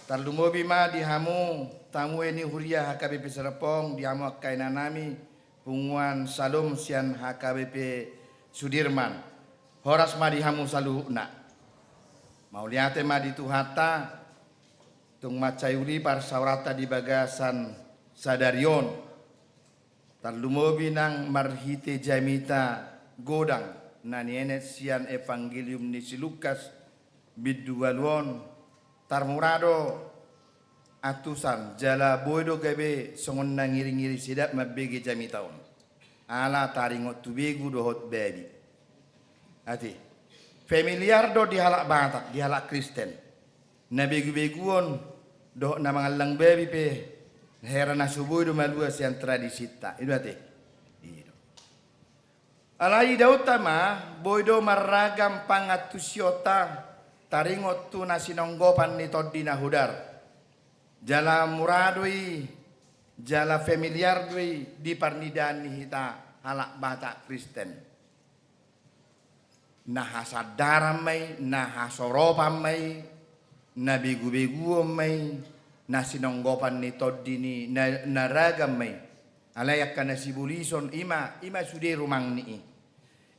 Tarlumobi ma di hamu tamue ni huria H K B P Serpong, di hamu angka inanami, punguan Salom sian H K B P Sudirman. Horas ma di hamu saluhutna. Mauliate ma di Tuhanta, tung mansai uli parsaoranta di bagasan sadari on. Tarlumobi nang marhite jamita godang na nienet sian Evangelium ni si Lukas bindu ualu on, tarmura do antusan, jala boi do gabe songon na ngiringiri sedap mambege jamita on. Ala taringot tu begu dohot babi. Ate. Familiar do di halak Batak, di halak Kristen. Na begu-beguon dohot na mangallang babi pe, hera na so boi do malua sian tradisinta. I do ate. I do. Alai idaonta ma, boi do marragam pangantusionta taringot tu na sinonggopan ni Tondi na Hodar. Jala mura do i, jala familiar do i di parnidaan ni hita halak Batak Kristen. Na hasandaran ma i, na hasoropan ma i, na begubeguon ma i, na sinonggopan ni tondi ni na, na ragam ma i. Alai angka na sibolison, i ma, i ma sude rumang ni i.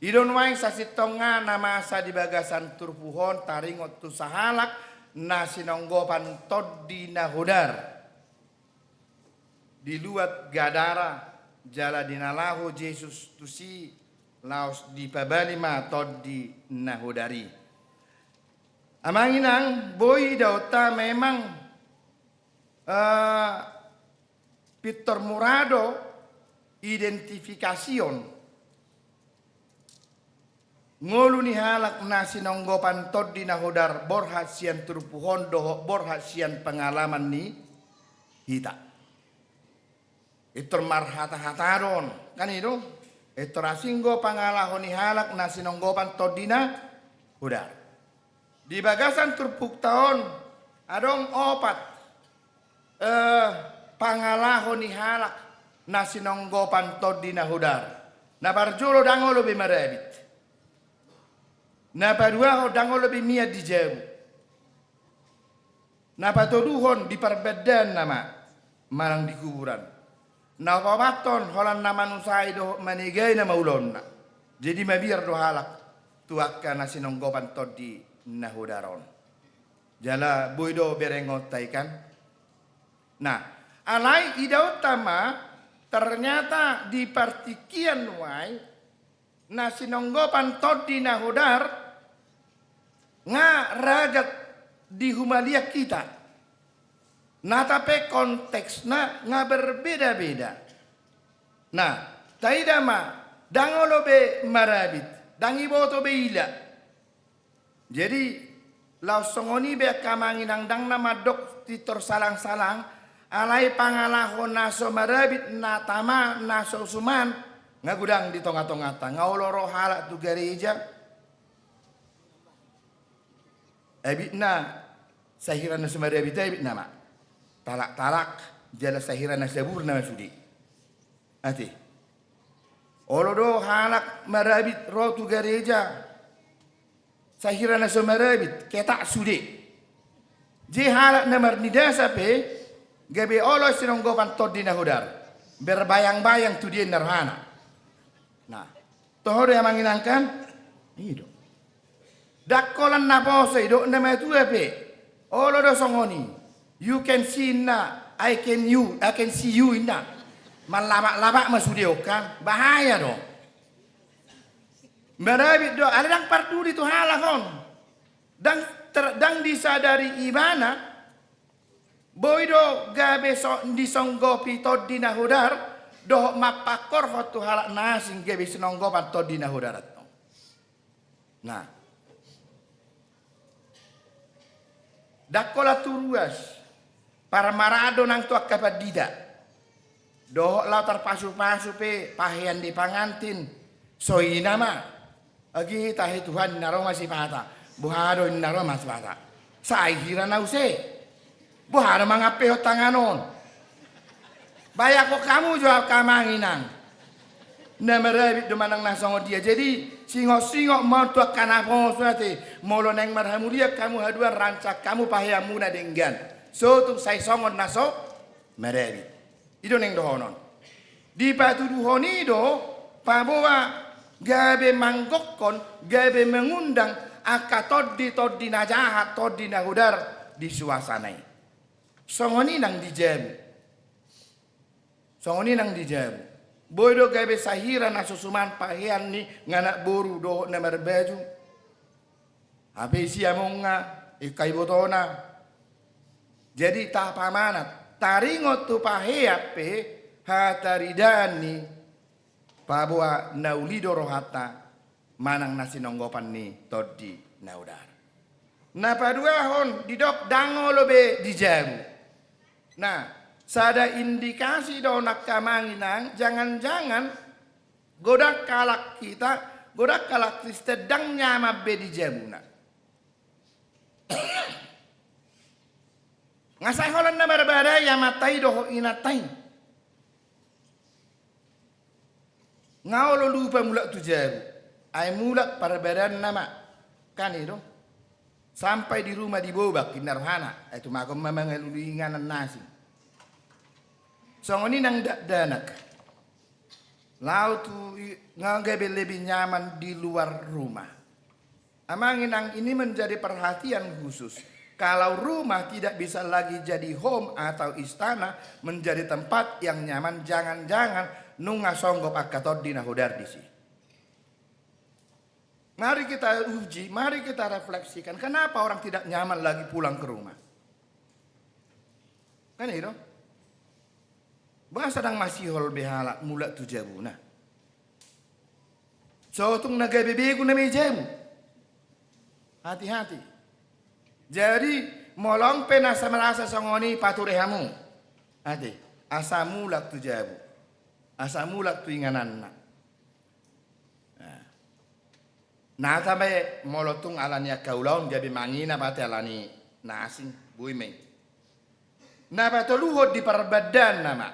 I do nuaeng sasintongna na masa di bagasan turpuk on taringot tu sahalak na sinonggopan Tondi na Hodar. Di luat Gadara, jala di na laho Jesus tusi, laos dipabali ma Tondi na Hodar i. Amang inang, boi idaonta memang, eh, pintor mura do identifikasion ngolu ni halak na sinonggopan Tondi na Hodar borhat sian turpuk on dohot borhat sian pengalaman ni hita. Pintor marhatahata do on, kan i do? Pintor asing do pangalaho ni halak na sinonggopan Tondi na Hodar. Di bagasan turpukta on adong opat, eh, pangalaho ni halak na sinonggopan Tondi na Hodar. Na parjolo, ndang olo be marabit. Na paduahon, ndang olo be mian di jabu. Na patoluhon, di parbandaan nama manang di kuburan. Na paopathon, holan na manusai dohot manegai nama ulaonna. Jadi mabiar do halak tu angka na sinonggopan Tondi na Hodar on. Jala boi do berengonta i, kan? Nah, alai idaonta ma, ternyata di partingkian nuaeng na sinonggopan Tondi na Hodar nga ragam di humaliang hita. Nata pe konteksna nga berbeda-beda. Nah, taida ma, ndang olo be marabit, ndang iboto be ila. Jadi, laos songon i be angka amang inang, ndang na mandok pintor salang-salang, alai pangalaho na so marabit, na tama, na so suman, nga godang di tonga-tongata, nga olo ro halak tu gareja. Abitna, sahira na so marabit, abitna ma talak-talak, jala sahira na saburna ma sude. Ate. Olo do halak marabit ro tu gareja. Sahira na so marabit, ketak sude. Jadi halak na marnidasa pe, gabe olo sinonggopan Tondi na Hodar. Berbayang-bayang tu dia ninna rohana. Nah, toho do i amang inang, kan? I do. Ndang holan naposo i, didok na matua pe. Olo do songon i. You can see na, I can you, I can see you, inna. Mallabak-labak ma sude on, kan? Bahaya do. Marabit do, alai ndang parduli tu halak on. Ndang ter-, ndang disadari ibana, boi do gabe so-, disonggopi Tondi na Hodar, dohot mampangkorhon tu halak na asing gabe sinonggopan Tondi na Hodar antong. Nah. Ndang holan tu ruas, parmaraan do nang tu angka pandita. Dohot laho tarpasu-pasu pe pahean ni pangantin, so ina ma. Agi tahe Tuhan, inna ro ma sipata. Boha do, inna ro ma sipata. Sai hira na use. Boha do mangampehon tangan on. Bayangkon hamu jo angka amang inang. Na marabit do manang na songon dia. Jadi, singot-singot ma on tu angka naposo ate. Molo naeng marhamulian hamu haduan, rancak hamu paheanmuna denggan. So tung sai songon na so marabit. I do naeng dohonon. Dipatuduhon i do, paboa gabe manggokhon, gabe mangundang angka tondi-tondi na jahat, Tondi na Hodar di suasana i. Songon i nang di jabu. Songon i nang di jabu. Boi do gabe sahira na so suman pahean ni anak boru dohot na marbaju. Hape isi amongna, ingkon ibotona. Jadi tapamanat, taringot tu pahean pe hataridaan ni paboa na uli do rohanta manang na sinonggopan ni Tondi na Hodar. Na paduahon didok ndang olo be di jabu. Nah, sada indikasi do on angka amang inang, jangan-jangan Godang halak hita, godang halak Kristen ndang nyaman be di jabuna. Nga sai holan na marbadai amanta i dohot inanta i. Nga olo lupa mulak tu jabu. Ai mulak parbadaanna ma. Kan i do. Sampai di rumah dibobak inna rohana. Ai tumagon ma mangalului inganan na asing. Songon i nang dakdanak. Laho tu i, nga gabe lebih nyaman di luar rumah. Amang inang, ini menjadi perhatian khusus. Kalau rumah tidak bisa lagi jadi home atau istana, menjadi tempat yang nyaman, jangan-jangan nunga songgop angka tondi na hodar disi. Mari kita uji, mari kita refleksikan, kenapa orang tidak nyaman lagi pulang ke rumah? Kan i do? Boasa ndang masihol be halak mulak tu jabuna? So tung na gabe begu nama i jabu. Hati-hati. Jadi, molo adong pe na sa merasa songon i, pature hamu. Ate, asa mulak tu jabu. Asa mulak tu ingananna. Nah. Nata be molo tung ala ni angka ulaon gabe manginap ate ala ni na asing, boi ma i. Na patoluhon di parbadaan nama,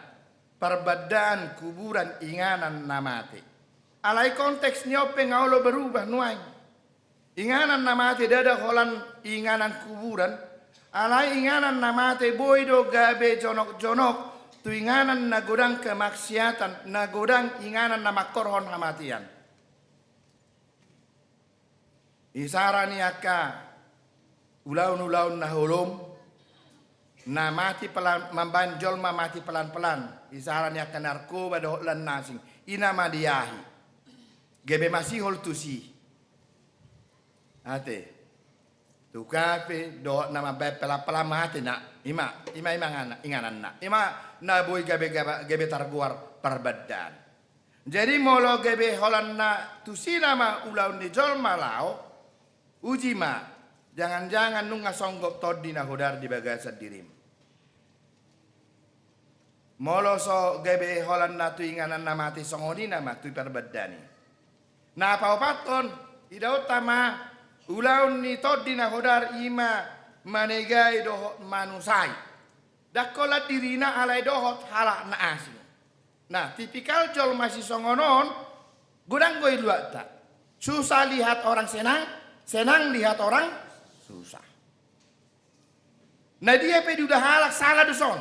parbadaan kuburan inganan na mate. Alai konteks ni on pe nga olo berubah nuaeng. Inganan na mate ndada holan inganan kuburan, alai inganan na mate boi do gabe jonok-jonok tu inganan na godang kemaksiatan, na godang inganan na mangkorhon hamatean. Isara ni angka ulaon-ulaon na holom, na mati pelan, mambaen jolma mati pelan-pelan, isara ni angka narkoba dohot lan na asing, i na madiahi. Gabe masihol tusi. Ate. Tu kafe dohot na mambaen pelan-pelan mate na. I ma, i ma, i ma inganan-, ingananna. I ma na boi gabe, gabe, gabe targoar parbadaan. Jadi molo gabe holan na tusi nama ulaon ni jolma laho, uji ma, jangan-jangan nunga songgop tondi na hodar di bagasan dirim. Molo so gabe holan na tu inganan na mate, songon i nama tu parbadaan i. Na paopathon, idaonta ma ulaon ni tondi na hodar i ma manegai dohot manusai. Ndang holan dirina alai dohot halak na asing. Nah, tipikal jolma sisongon on, godang do i luatta. Susah lihat orang senang, senang lihat orang susah. Na dia pe diuda halak sala do son.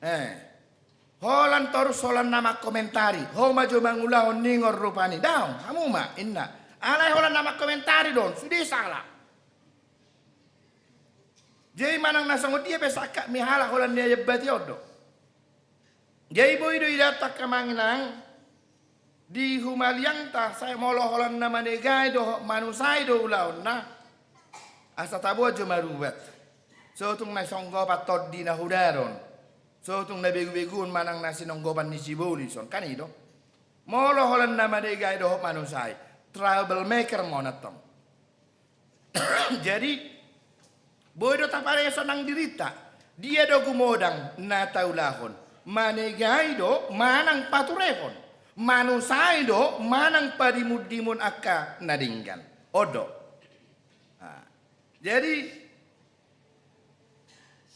Eh. Holan torus holan na mangkomentari, ho ma jo mangulahon ningon rupani. Daong, hamu ma, inna. Alai holan na mangkomentari do on, sude sala. Jadi manang na songon dia pe sangkap ni halak holan na iambati on do. Jadi boi do idaonta amang inang, di humaliangta, sai molo holan na manegai dohot manusai do ulaonna, asa taboan jo marubat. So tung na sinonggopan tondi na hodar on, so tung na begu-begu on manang na sinonggopan ni sibolis on, kan i do. Molo holan na manegai dohot manusai, trouble maker ma on antong. Jadi, boi do tapareso nang dirinta, dia do gumodang na taulahon, manegai do manang paturehon, manusai do manang padimun-dimun angka na denggan. On do. Nah, jadi,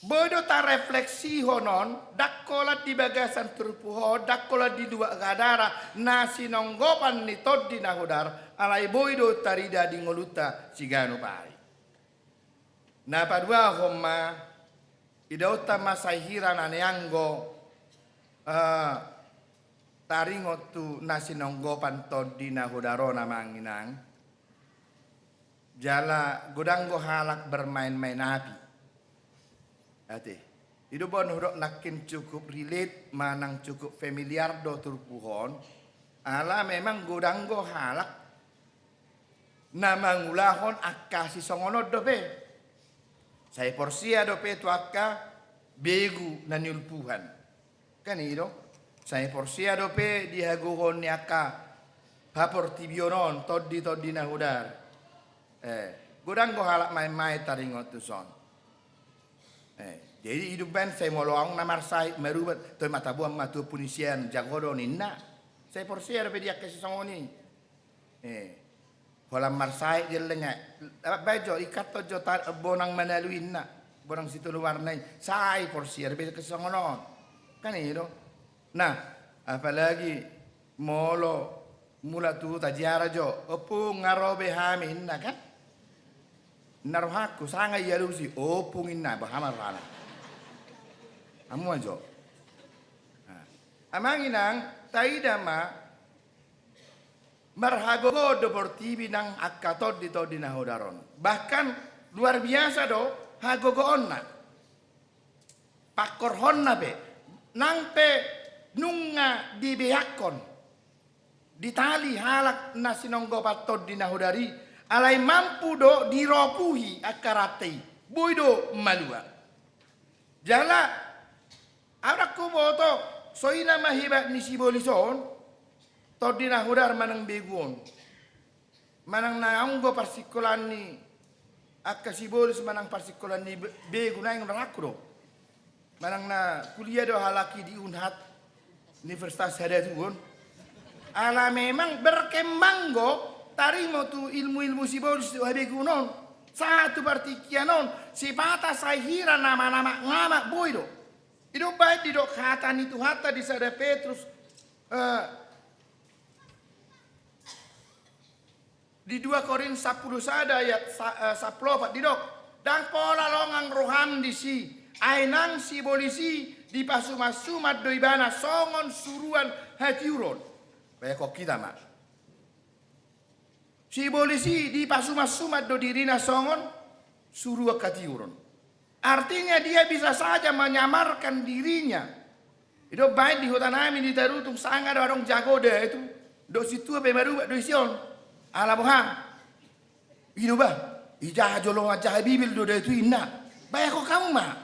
boi do tarefleksihon on, ndang holan di bagasan turpuk on, ndang holan di luat gadara, na sinonggopan ni tondi na hodar, alai boi do tarida di ngolunta siganup ari. Na paduahon ma, idaonta ma sai hira na nianggo, eh, taringot tu na sinonggopan tondi na hodar on amang inang. Jala godang do halak bermain-main api. Ate. I do baen hudok nangkin cukup relate manang cukup familiar do turpuk on. Ala memang godang do halak na mangulahon angka sisongon on dope. Sai porsea dope tu angka begu na niulpuhan. Kan i do, sai porsea dope di hagogoon ni angka haportibion on, tondi-tondi na hodar. Eh, godang do halak main-main taringot tu son. Eh, jadi i do baen sai molo adong na marsahit marubat, toe ma taboan ma tu Ompu ni sian, jago do ninna. Sai porsea dope di angka sisongon i. Eh. Holan marsae gelleng ai. Baen jo, ingkon jo bonang manalu inna. Bonang sitolu warna i. Sai porsea dope angka sisongon on. Kan i do. Nah, apalagi molo mulak tu huta, ziarah jo. Ompung, nga ro be hami inna kan. Inna rohangku, sanga dialusi, ompung inna, boha ma rohana. Hamu jo. Nah. Amang inang, taida ma, marhagogoon do portibi nang angka tondi-tondi na hodar on. Bahkan luar biasa do hagogoonna. Pangkorhonna pe, nang pe nunga dibeakkon, ditali halak na sinonggopan tondi na hodar i, alai mampu do diropuhi angka rante i, boi do malua. Jala, ahu ndang huboto, so i nama hebat ni sibolis on, tondi na hodar manang begu on. Manang na anggo parsingkolaan ni angka sibolis manang parsingkolaan ni be-, begu naeng rohangku do. Manang na kuliah do halak i di Unhad, Universitas Hadatu on. Ala memang berkembang do, tarimo tu ilmu-ilmu sibolis tu habeguon on. Sahat tu partingkian on, sipata sai hira nama-nama ngama boi do. I do baen didok hata ni Tuhanta di sada Petrus, eh, di dua Korint sampulu sada ayat sa-, eh, sampulu opat didok, ndang pola longang roham disi, ai nang sibolis i dipasumat-sumat do ibana songon suruan hatiuron. Baen hon hita ma. Sibolis i dipasumat-sumat do dirina songon suruan hatiuron. Artinya dia bisa saja menyamarkan dirinya. I do baen di huta nami di Tarutung sanga do adong jago datu. Dok sintua pe marubat do isi on. Ala boha? I do bah. I jaha jolo jaha Bibel do datu inna. Baen hon hamu ma.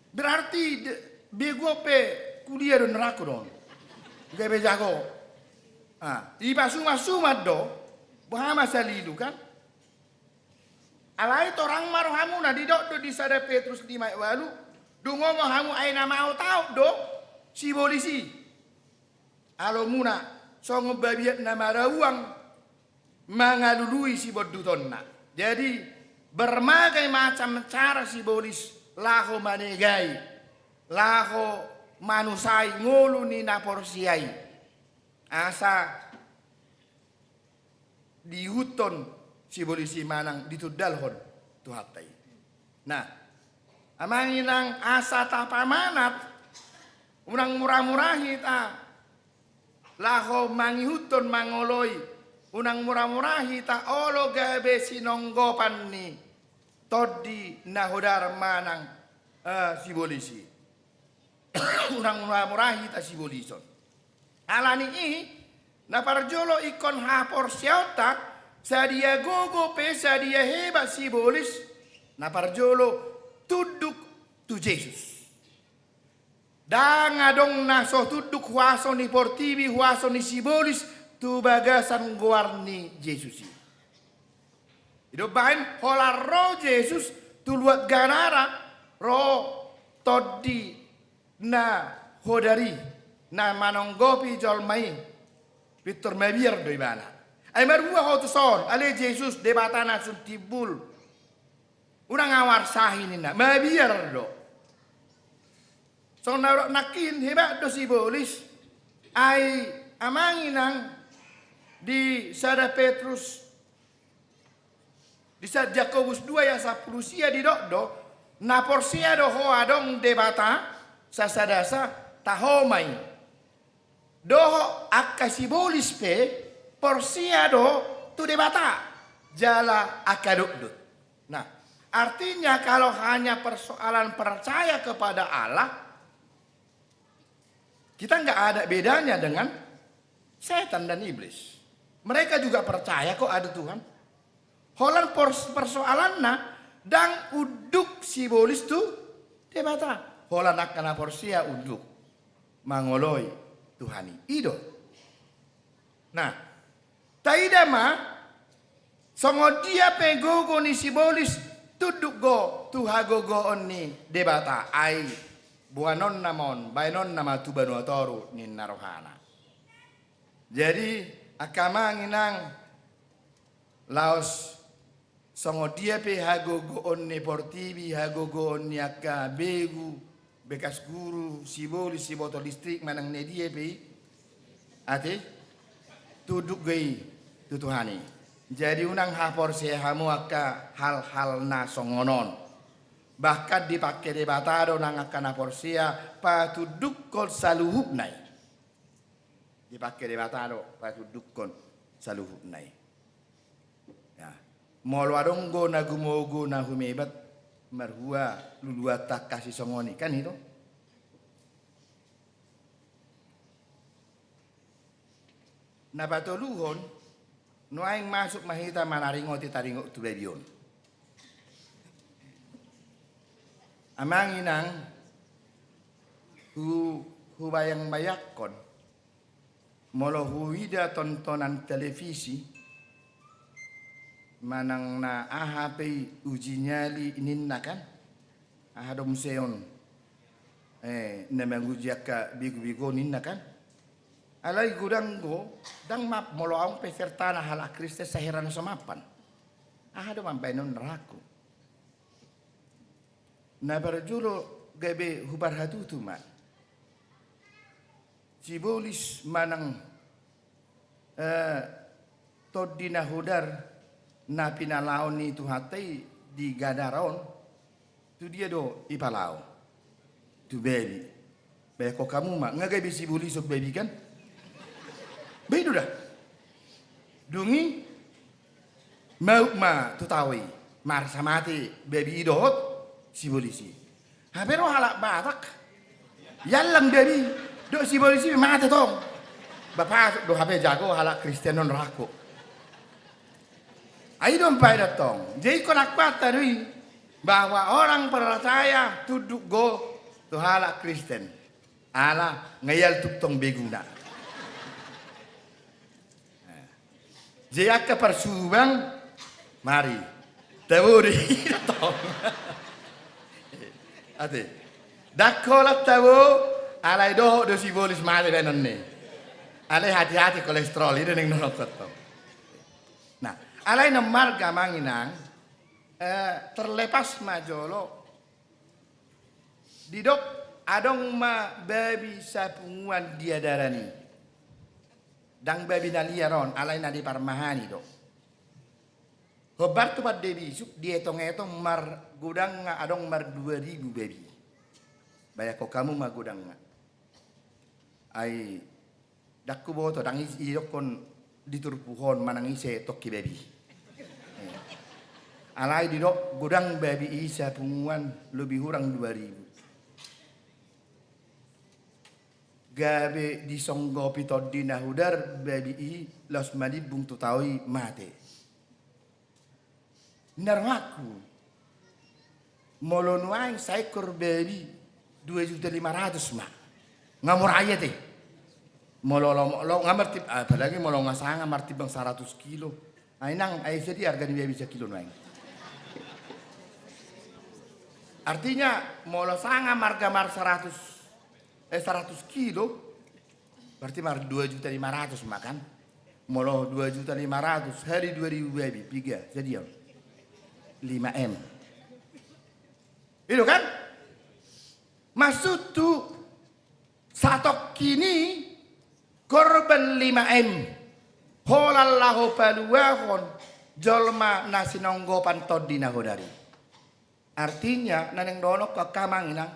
Berarti de-, begu on pe kuliah do nerako do on. Gabe jago. Ah, dipasumat-sumat do. Boha ma salilu kan? Alai torang ma rohamuna, didok do di sada Petrus lima ayat ualu, dung omo hamu ai na maotaot do sibolis i. Alomuna songon babiat na marauang mangalului sibondutonna. Jadi, berbagai macam cara sibolis laho manegai, laho manusai ngolu ni na porsea i. Asa diihuthon sibolis i manang ditundalhon Tuhanta i. Nah, amang inang, asa tapamanat, unang mura-mura hita laho mangihuthon mangoloi, unang mura-mura hita olo gabe sinonggopan ni tondi na hodar manang, eh, sibolis i. Unang mura-mura hita sibolison. Alani i, na parjolo ingkon haporseaonta, sadia gogo pe sadia hebat sibolis, na parjolo tunduk tu Jesus. Ndang adong na so tunduk huaso ni portibi, huaso ni sibolis tu bagasan goar ni Jesus i. I do baen holan ro Jesus tu luat Gadara, ro tondi na hodar i, na manonggopi jolma i, pintor mabiar do ibana. Ai marhua ho tuson, ale Jesus, Debata na sun timbul. Unang ahu arsahi ninna, mabiar do. Songon na nangkin hebat do sibolis, ai amang inang di sada Petrus, di sada Jakobus dua ayat sampulu sia didok do, na porsea do ho adong Debata, sasadasa taho ma i. Dohot angka sibolis pe porsea do tu Debata, jala angka dokdok. Nah, artinya kalau hanya persoalan percaya kepada Allah, kita nggak ada bedanya dengan setan dan iblis. Mereka juga percaya kok ada Tuhan. Holan pors-, persoalanna ndang unduk sibolis tu Debata. Holan angka na porsea unduk mangoloi Tuhan i. I do. Nah, taida ma, songon dia pe gogo ni sibolis tunduk do tu hagogoon ni Debata, ai boanonna ma on, baenonna ma tu banua toru ninna rohana. Jadi angka amang inang, laos songon dia pe hagogoon ni portibi, hagogoon ni angka begu, bekas guru, sibolis, siboto listrik manang na dia pe i, ate, tunduk do i tu Tuhan i. Jadi unang haporseai hamu angka hal-hal na songon on. Bahkan dipangke Debata do nang angka na porsea patundukkon saluhutna i. Dipangke Debata do patundukkon saluhutna i. Ya. Molo adong do na gumogo na humebat marhua luluanta angka sisongon i, kan i do. Na patoluhon, nuaeng masuk ma hita manaringoti taringot tu babi on. Amang inang, hu-, hubayang-bayangkon, molo huida tontonan televisi, manang na aha pe i uji nyali ninna kan, aha do muse on, eh, na manguji angka begu-begu on ninna kan. Alai godang do, ndang ma molo aung pesertana halak Kristen sai hera na so mampan. Aha do mambaen on rohangku. Na parjolo gabe huparhatutu ma. Sibolis manang, eh, Tondi na Hodar na pinalaon ni Tuhanta i di Gadara on, tu dia do ipalao? Tu babi. Baen hamu ma, nga gabe sibolis on babi kan? Baen do da. Dung i mauk ma tu tao i, marsa mate babi i dohot sibolis i. Hape ro halak Batak, iallang babi dohot sibolis i mate tong. Ba pasuk do hape jago halak Kristen on rohangku. Ai do mambaen tong. Jadi ingkon akuanta do i bahwa orang percaya tunduk do tu halak Kristen. Ala nga ialtuk tong beguna. Jadi angka parsuhut, mari tabo do i tong. Ate. Ndang holan tabo, alai dohot do sibolis mate baenon i. Alai hati-hati kolesterol, i do naeng dohonon tong. Nah, alai na marga amang inang, eh, terlepas ma jolo, didok adong ma babi sapunguan di adaran i. Ndang babi na liar on, alai na diparmahani do. Hombar tu pande bisuk, dietong-etong mar godangna adong mar dua ribu babi. Bayangkon hamu ma godangna. Ai ndang huboto, ndang i-, idokkon di turpuk on manang ise tongki babi. Alai didok godang babi i sapunguan lobi hurang dua ribu. Gabe disonggopi Tondi na Hodar babi i, laos manimbung tu tao i mate. Ninna rohangku, molo nuaeng saekor babi dua juta lima ratus ma. Nga mura i ate. Molo lomo, lo, nga martib-, apalagi molo nga sanga martimbang saratus kilo. Ai nang, ai sadia arga ni babi sakilo nuaeng? Artinya molo sanga marga mar saratus, eh, saratus kilo, berarti mar dua juta lima ratus ma kan? Molo dua juta lima ratus hali dua ribu babi, piga? Sadia on? Lima M. I do kan? Maksudhu, satongkin i korban lima M holan laho paluahon jolma na sinonggopan Tondi na Hodar i. Artinya, na naeng dohononku angka amang inang,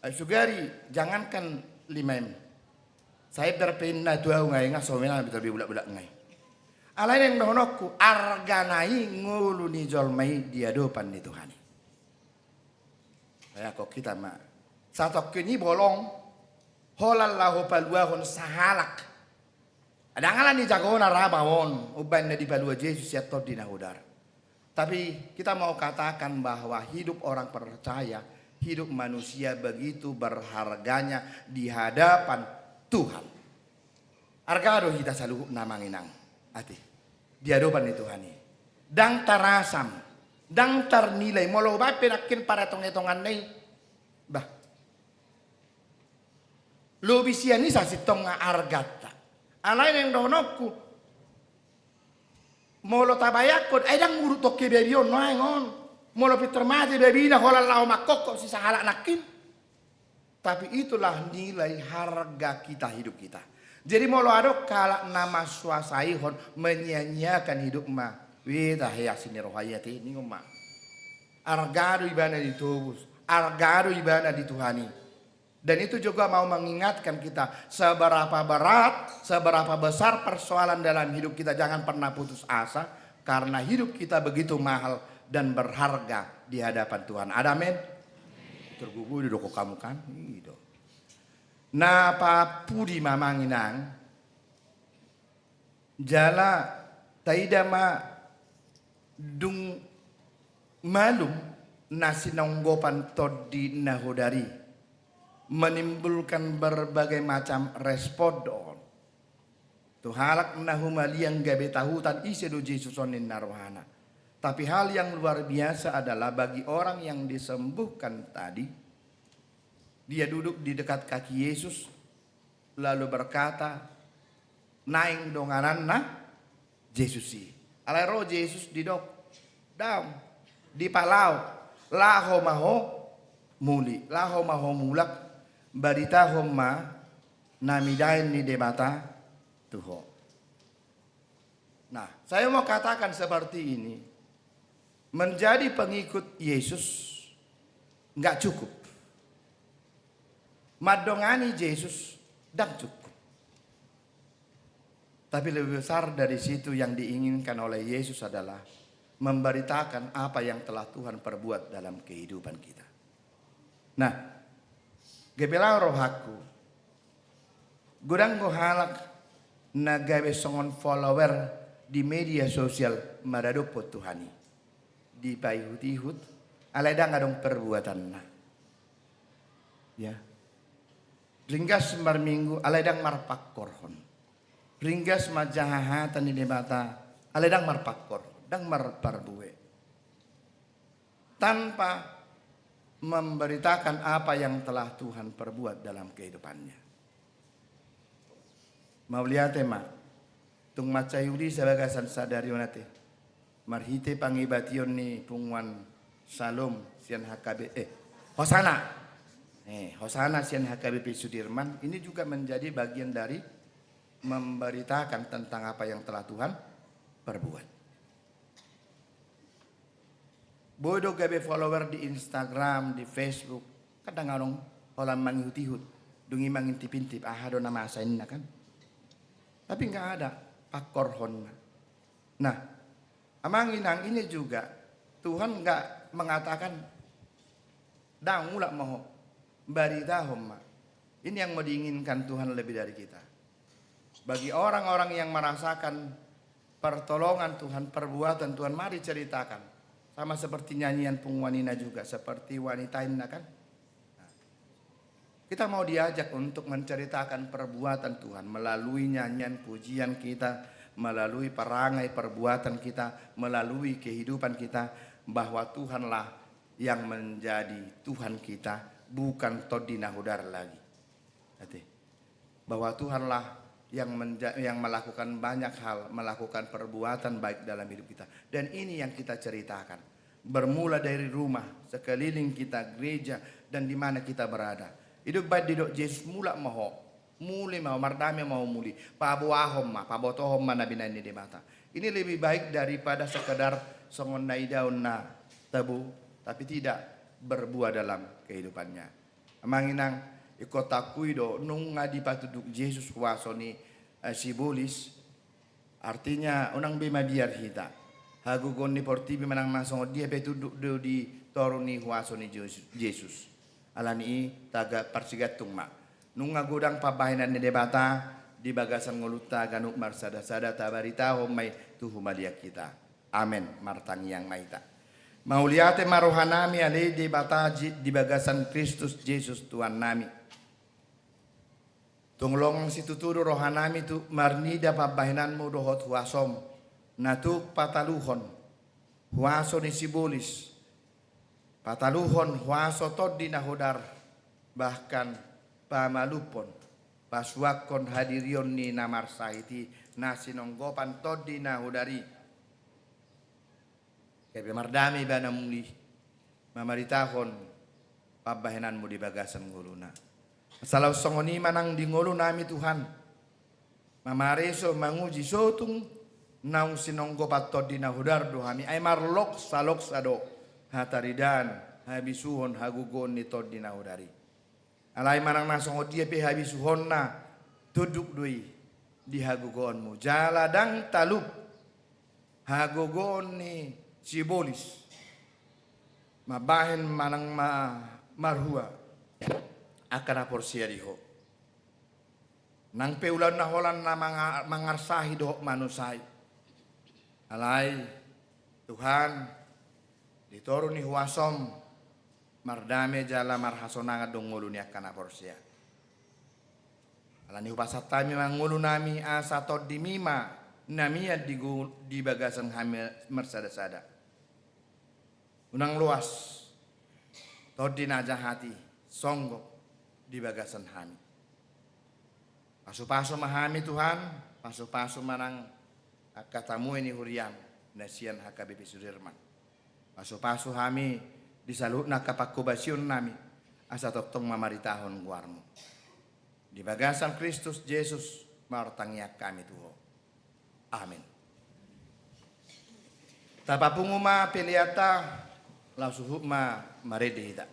eh, sugari, jangankan lima M. Saember pe ninna tu ahu nga i, nga so menang bita be bulak-bulak nga i. Alai naeng dohononku, argana i ngolu ni jolma i di adopan ni Tuhan i. Bayangkon hita ma. Satongkin i bolong, holan laho paluahon sahalak. Ndang ala ni jagona ra ba on, umbaen na dipalua Jesus sian Tondi na Hodar. Tapi kita mau katakan bahwa hidup orang percaya, hidup manusia begitu berharganya di hadapan Tuhan. Arga do hita saluhutna amang inang. Ate. Di adopan ni Tuhan i. Ndang tarasam, ndang tarnilai, molo hubaen pe nangkin paretong-etonganna i. Bah. Lobi sian i sasintongna arganta. Alai naeng dohononku, molo tabayangkon, ai ndang muruk tongke babi on nuaeng on. Molo pintor mate babina holan laho mangkokkop sisahalak nangkin. Tapi itulah nilai harga kita, hidup kita. Jadi molo adong halak na mansuasaihon, menyia-nyiakan hidupna, weh, tahe asi ni roha i ate, ningon ma. Arga do ibana ditobus, arga do ibana di Tuhan i. Dan itu juga mau mengingatkan kita, seberapa berat, seberapa besar persoalan dalam hidup kita, jangan pernah putus asa, karena hidup kita begitu mahal dan berharga di hadapan Tuhan. Ada amin? Tergubui do kok kamu kan? I do. Na papudi ma amang inang, jala taida ma dung malum na sinonggopan Tondi na Hodar i menimbulkan berbagai macam respon do on. Tu halak na humaliang gabe tahutan, ise do Jesus on ninna rohana. Tapi hal yang luar biasa adalah bagi orang yang disembuhkan tadi, dia duduk di dekat kaki Yesus, lalu berkata, naeng dongananna Jesus i. Alai ro Jesus didok, daong, dipalaho, laho ma ho muli, laho ma ho mulak, baritahon ma na nidain ni Debata tu ho. Nah, saya mau katakan seperti ini, menjadi pengikut Yesus nggak cukup. Mandongani Jesus ndang cukup. Tapi lebih besar dari situ, yang diinginkan oleh Yesus adalah memberitakan apa yang telah Tuhan perbuat dalam kehidupan kita. Nah, gabe laho rohangku, godang do halak na gabe songon follower di media sosial maradophon Tuhan i. Dipaihut-ihut, alai ndang adong perbuatanna. Ya. Ringgas marminggu, alai ndang marpangkorhon. Ringgas manjaha hata ni Debata, alai ndang marpangkorhon, ndang marparbue. Tanpa memberitakan apa yang telah Tuhan perbuat dalam kehidupannya. Mauliate ma. Tung mansai uli sa bagasan sadari on ate. Marhite pangibation ni punguan Salom sian H K B, eh, Hosana. Eh, Hosana sian H K B P Sudirman. Ini juga menjadi bagian dari memberitakan tentang apa yang telah Tuhan perbuat. Boi do gabe follower di Instagram, di Facebook, kadang adong holan mangihut-ihut, dung i mangintip-intip, aha do na masa inna kan. Tapi nggak ada pangkorhonna. Nah, amang inang, ini juga Tuhan nggak mengatakan, daong, mulak ma ho, baritahon ma. Ini yang mau diinginkan Tuhan lebih dari kita. Bagi orang-orang yang merasakan pertolongan Tuhan, perbuatan Tuhan, mari ceritakan. Sama seperti nyanyian punguan ina juga, seperti wanita ina kan. Nah, kita mau diajak untuk menceritakan perbuatan Tuhan melalui nyanyian pujian kita, melalui perangai perbuatan kita, melalui kehidupan kita, bahwa Tuhanlah yang menjadi Tuhan kita, bukan Tondi na Hodar lagi. Ate. Bahwa Tuhanlah yang menja-, yang melakukan banyak hal, melakukan perbuatan baik dalam hidup kita. Dan ini yang kita ceritakan. Bermula dari rumah, sekeliling kita, gereja, dan di mana kita berada. Ido umbahen didok Jesus, mulak ma ho. Muli ma ho, mardame ma ho muli. Paboahon ma, pabotohon ma na binahen ni Debata. Ini lebih baik daripada sekedar songon na idaon na tabo, tapi tidak berbuah dalam kehidupannya. Amang inang, ingkon taakui do, nunga dipatunduk Jesus huaso ni, eh, sibolis. Artinya, unang be mabiar hita. Hagogoon ni portibi manang na songon dia pe tunduk do di toru ni huaso ni Jesus, Jesus. Alani i taga parsigantung ma. Nunga godang pambahenan ni Debata di bagasan ngolunta ganup marsada-sada, tabaritahon ma i tu humaliang hita. Amen. Martangiang ma hita. Mauliate ma rohanami ale Debata di bagasan Kristus Jesus Tuhannami. Tung longang situtu do rohanami tu marnida pambahenanmu dohot huasom, na tuk pataluhon huaso ni sibolis, pataluhon huaso Tondi na Hodar, bahkan pamalumhon pasuangkon hadirion ni na marsahit i, na sinonggopan Tondi na Hodari. Gabe mardame ibana muli, mamaritahon pambahenanmu di bagasan ngoluna. Asa laos songon i ma nang di ngolunami Tuhan, mamareso manguji sotung, naung sinonggopan Tondi na Hodari do hami, ai marloksa-loksa do hataridaan, habisuhon, hagogoon ni Tondi na Hodari. Alai manang na songon dia pe habisuhonna, tunduk do i di hagogoonmu. Jala ndang talup hagogoon ni sibolis mambahen manang ma-, marhua angka na porsea di Ho. Nang pe ulaon na holan na manga-, mangarsahi dohot manusai. Alai, Tuhan, di toru ni huasom, mardame jala marhasonangan do ngolu ni angka na porsea. Alani hupasahat hami ma ngolunami asa Tondimi ma na mian di gu-, di bagasan hami marsada-sada. Unang loas tondi na jahat i songgop di bagasan hami. Pasu-pasu ma hami Tuhan, pasu-pasu ma nang angka tamu ni huriaM na sian H K B P Sudirman. Pasu-pasu hami di saluhutna angka pangkobasionnami, asa tongtong mamaritahon goarMu. Di bagasan Kristus Jesus martangiang hami tu Ho. Amen. Tapapungu ma peleanta, laos huhut ma marende hita.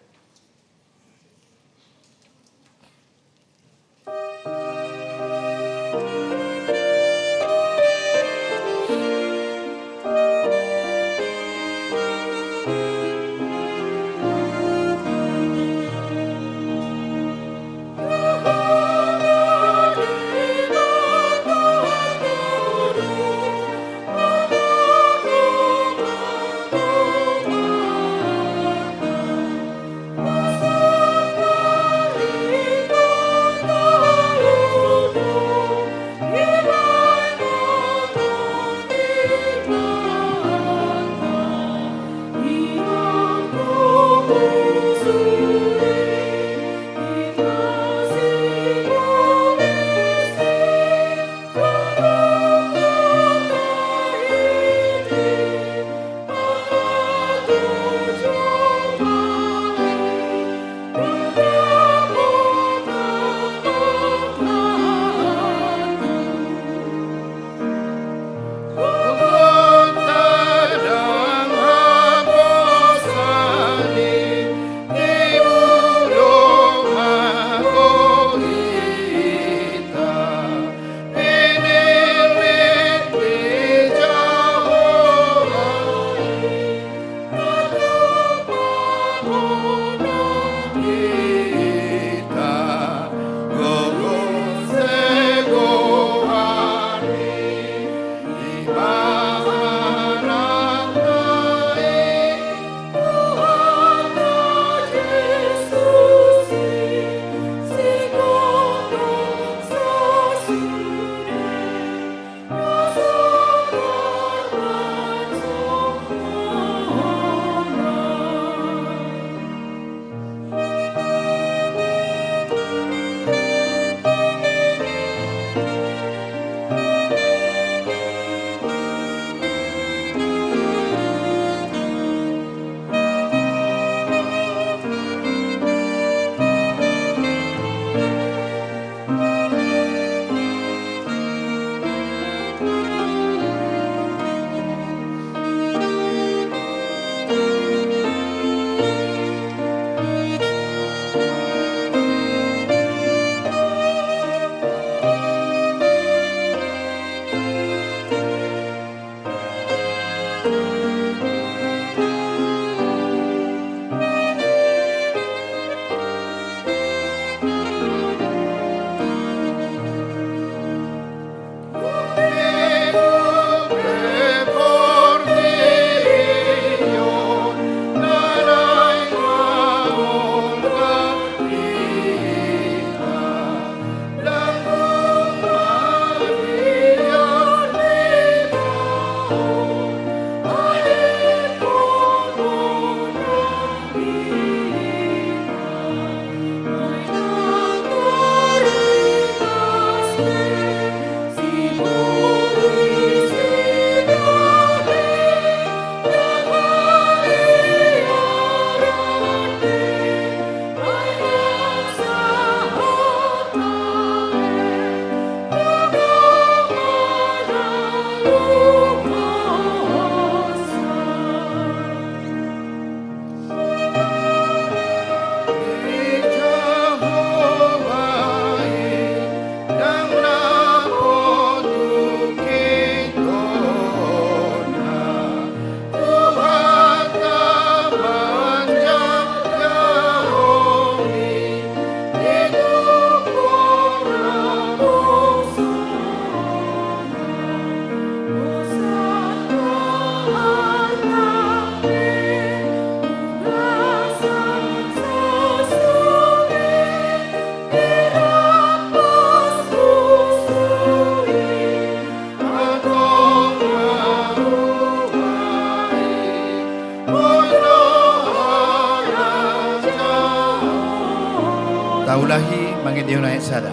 Taulahi mangidehon ayat sada.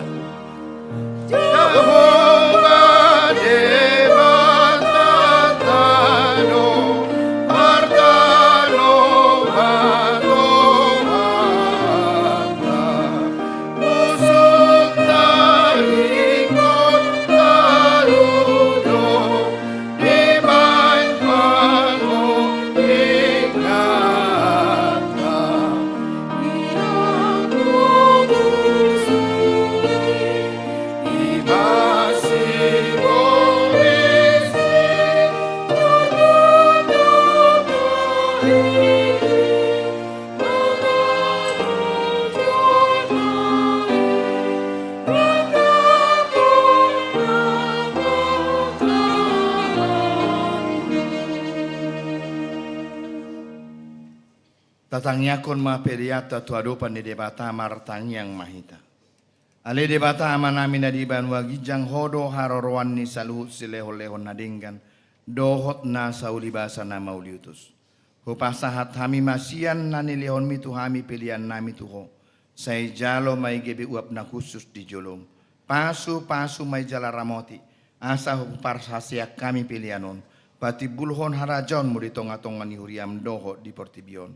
Jahowa Debata tano, partano ma Tuhanta, musunta ingkon talu do. Tatangiangkon ma peleanta tu adopan ni Debata, martangiang ma hita. Ale Debata Amanami na di banua ginjang, Ho do haroroan ni saluhut silehonlehon na denggan dohot nasa ulibasa na mauliutus. Hupasahat hami ma sian na nilehonmi tu hami peleannami tu Ho, sai jalo ma i gabe uap na khusus di jolom. Pasupasu ma i jala ramoti, asa huparhaseang hami pelean on patimbulhon harajaonmu di tongatonga ni huriam dohot di portibi on.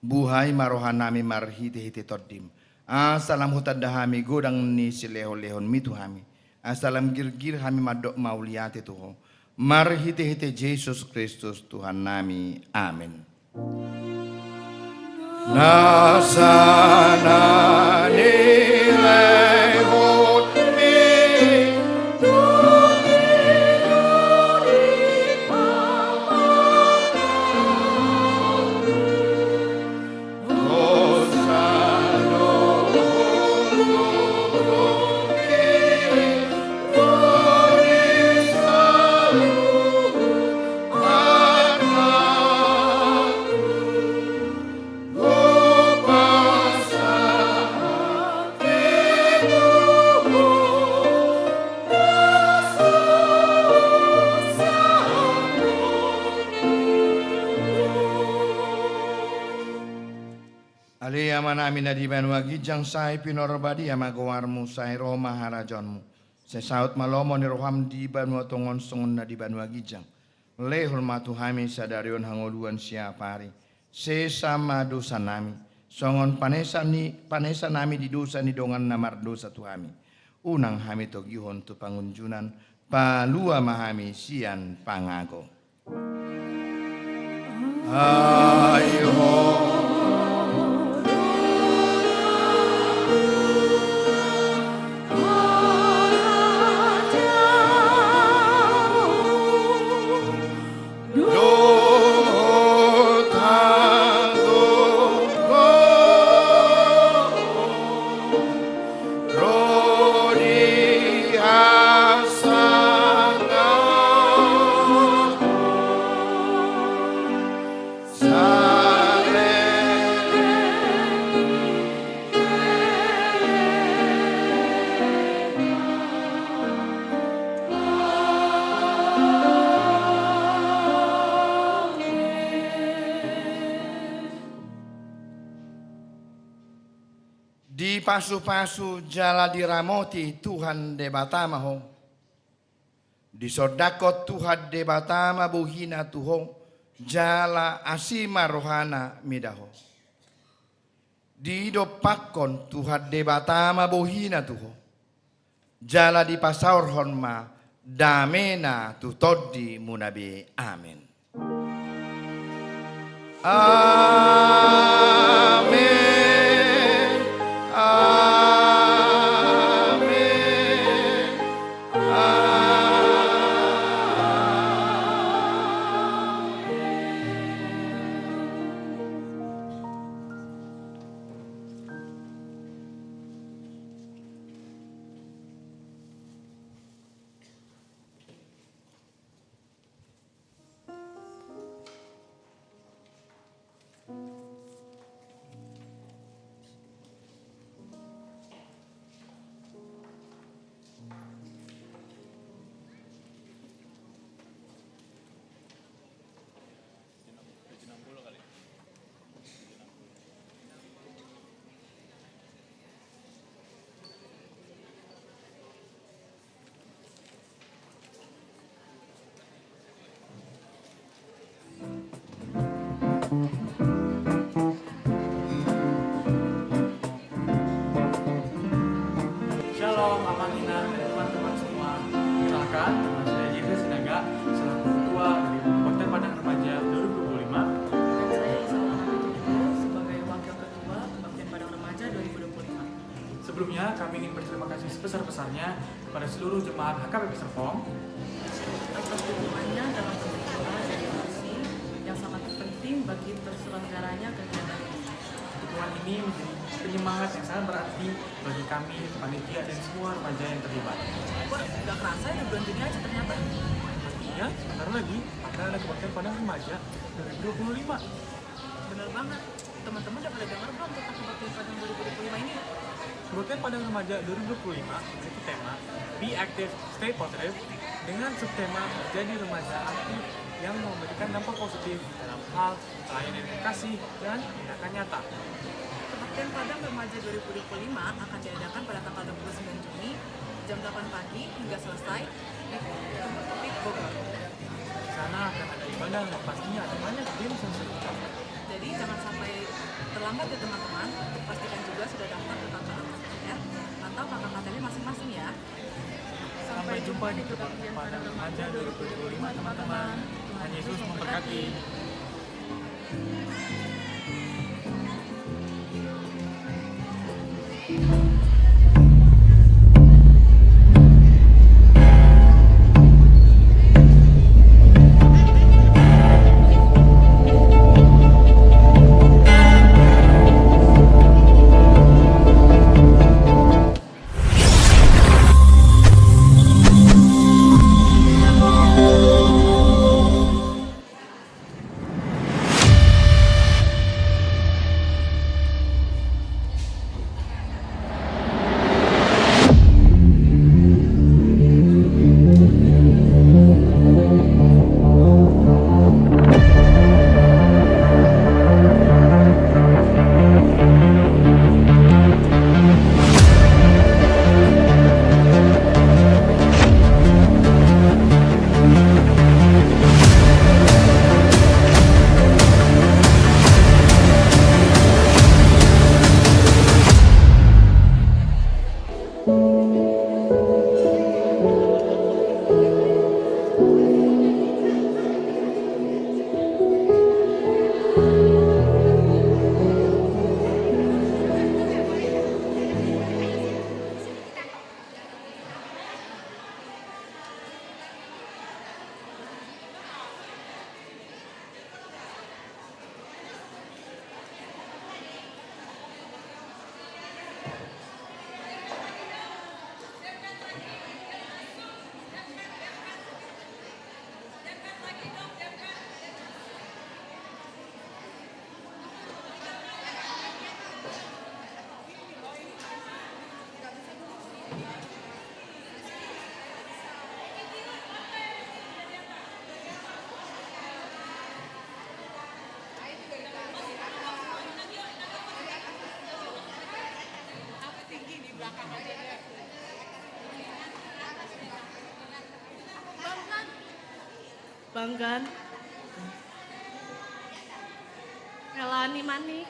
Buhai ma rohanami marhitehite Tondim, asa lam hutanda hami godang ni silehonlehonmi tu hami, asa lam girgir hami mandok mauliate tu Ho, marhitehite Jesus Kristus Tuhannami. Amen. Nasa na nilehonmi. Ale Amanami na di banua ginjang, sai pinarbadia ma goarmu, sai ro ma harajaonmu, sai saut ma lomo ni roham di banua tonga on songon na di banua ginjang. Lehon ma tu hami sadari on hangoluan siapari. Sesa ma dosanami, songon panesa ni, panesanami di dosa ni dongan na mardosa tu hami. Unang hami togihon tu pangunjunan, palua ma hami sian pangago. Ai Ho Dipasupasu jala diramoti Tuhan Debata ma ho. Disondangkon Tuhan Debata ma bohina tu ho, jala asi ma rohana mida ho. Didompakkon Tuhan Debata ma bohina tu ho, jala dipasaorhon ma damena tu tondimuna be. Amen. Amen. Amen. Amen. Shalom, Amang, Inang, dan teman-teman semua. Kenalkan, nama saya Jeffrey Sinaga, selaku Ketua dari Kebaktian Padang Remaja dua ribu dua puluh lima. Dan saya Iza Lana Putu, sebagai Wakil Ketua Kebaktian Padang Remaja dua ribu dua puluh lima. Sebelumnya, kami ingin berterima kasih sebesar-besarnya kepada seluruh jemaat H K B P Serpong atas dukungannya dalam pembentukan resolusi yang sangat penting bagi terselenggaranya kegiatan ini. Dukungan ini menjadi penyemangat yang sangat berarti bagi kami, panitia, dan semua remaja yang terlibat. Wah, nggak kerasa ya, udah bulan Juni aja ternyata. Iya, sebentar lagi akan ada Kebaktian Padang Remaja dua ribu dua puluh lima. Bener banget. Teman-teman udah pada dengar belum tentang Kebaktian Padang dua ribu dua puluh lima ini? Kebaktian Padang Remaja dua ribu dua puluh lima memiliki tema Be Active, Stay Positive, dengan subtema Menjadi Remaja Aktif yang Memberikan Dampak Positif dalam Hal Pelayanan dengan Kasih dan Tindakan Nyata. Kebaktian Padang Remaja dua ribu dua puluh lima akan diadakan pada tanggal dua puluh sembilan Juni, jam delapan pagi hingga selesai di Kebun Kepik, Bogor. Di sana akan ada ibadah dan pastinya ada banyak games yang seru. Jadi jangan sampai terlambat ya, teman-teman. Pastikan juga sudah daftar ke K K L K K R atau K K K T L masing-masing ya. Sampai jumpa di Kebaktian Padang Remaja dua ribu dua puluh lima, teman-teman. Tuhan Yesus memberkati. Banggan. Rela ni mani.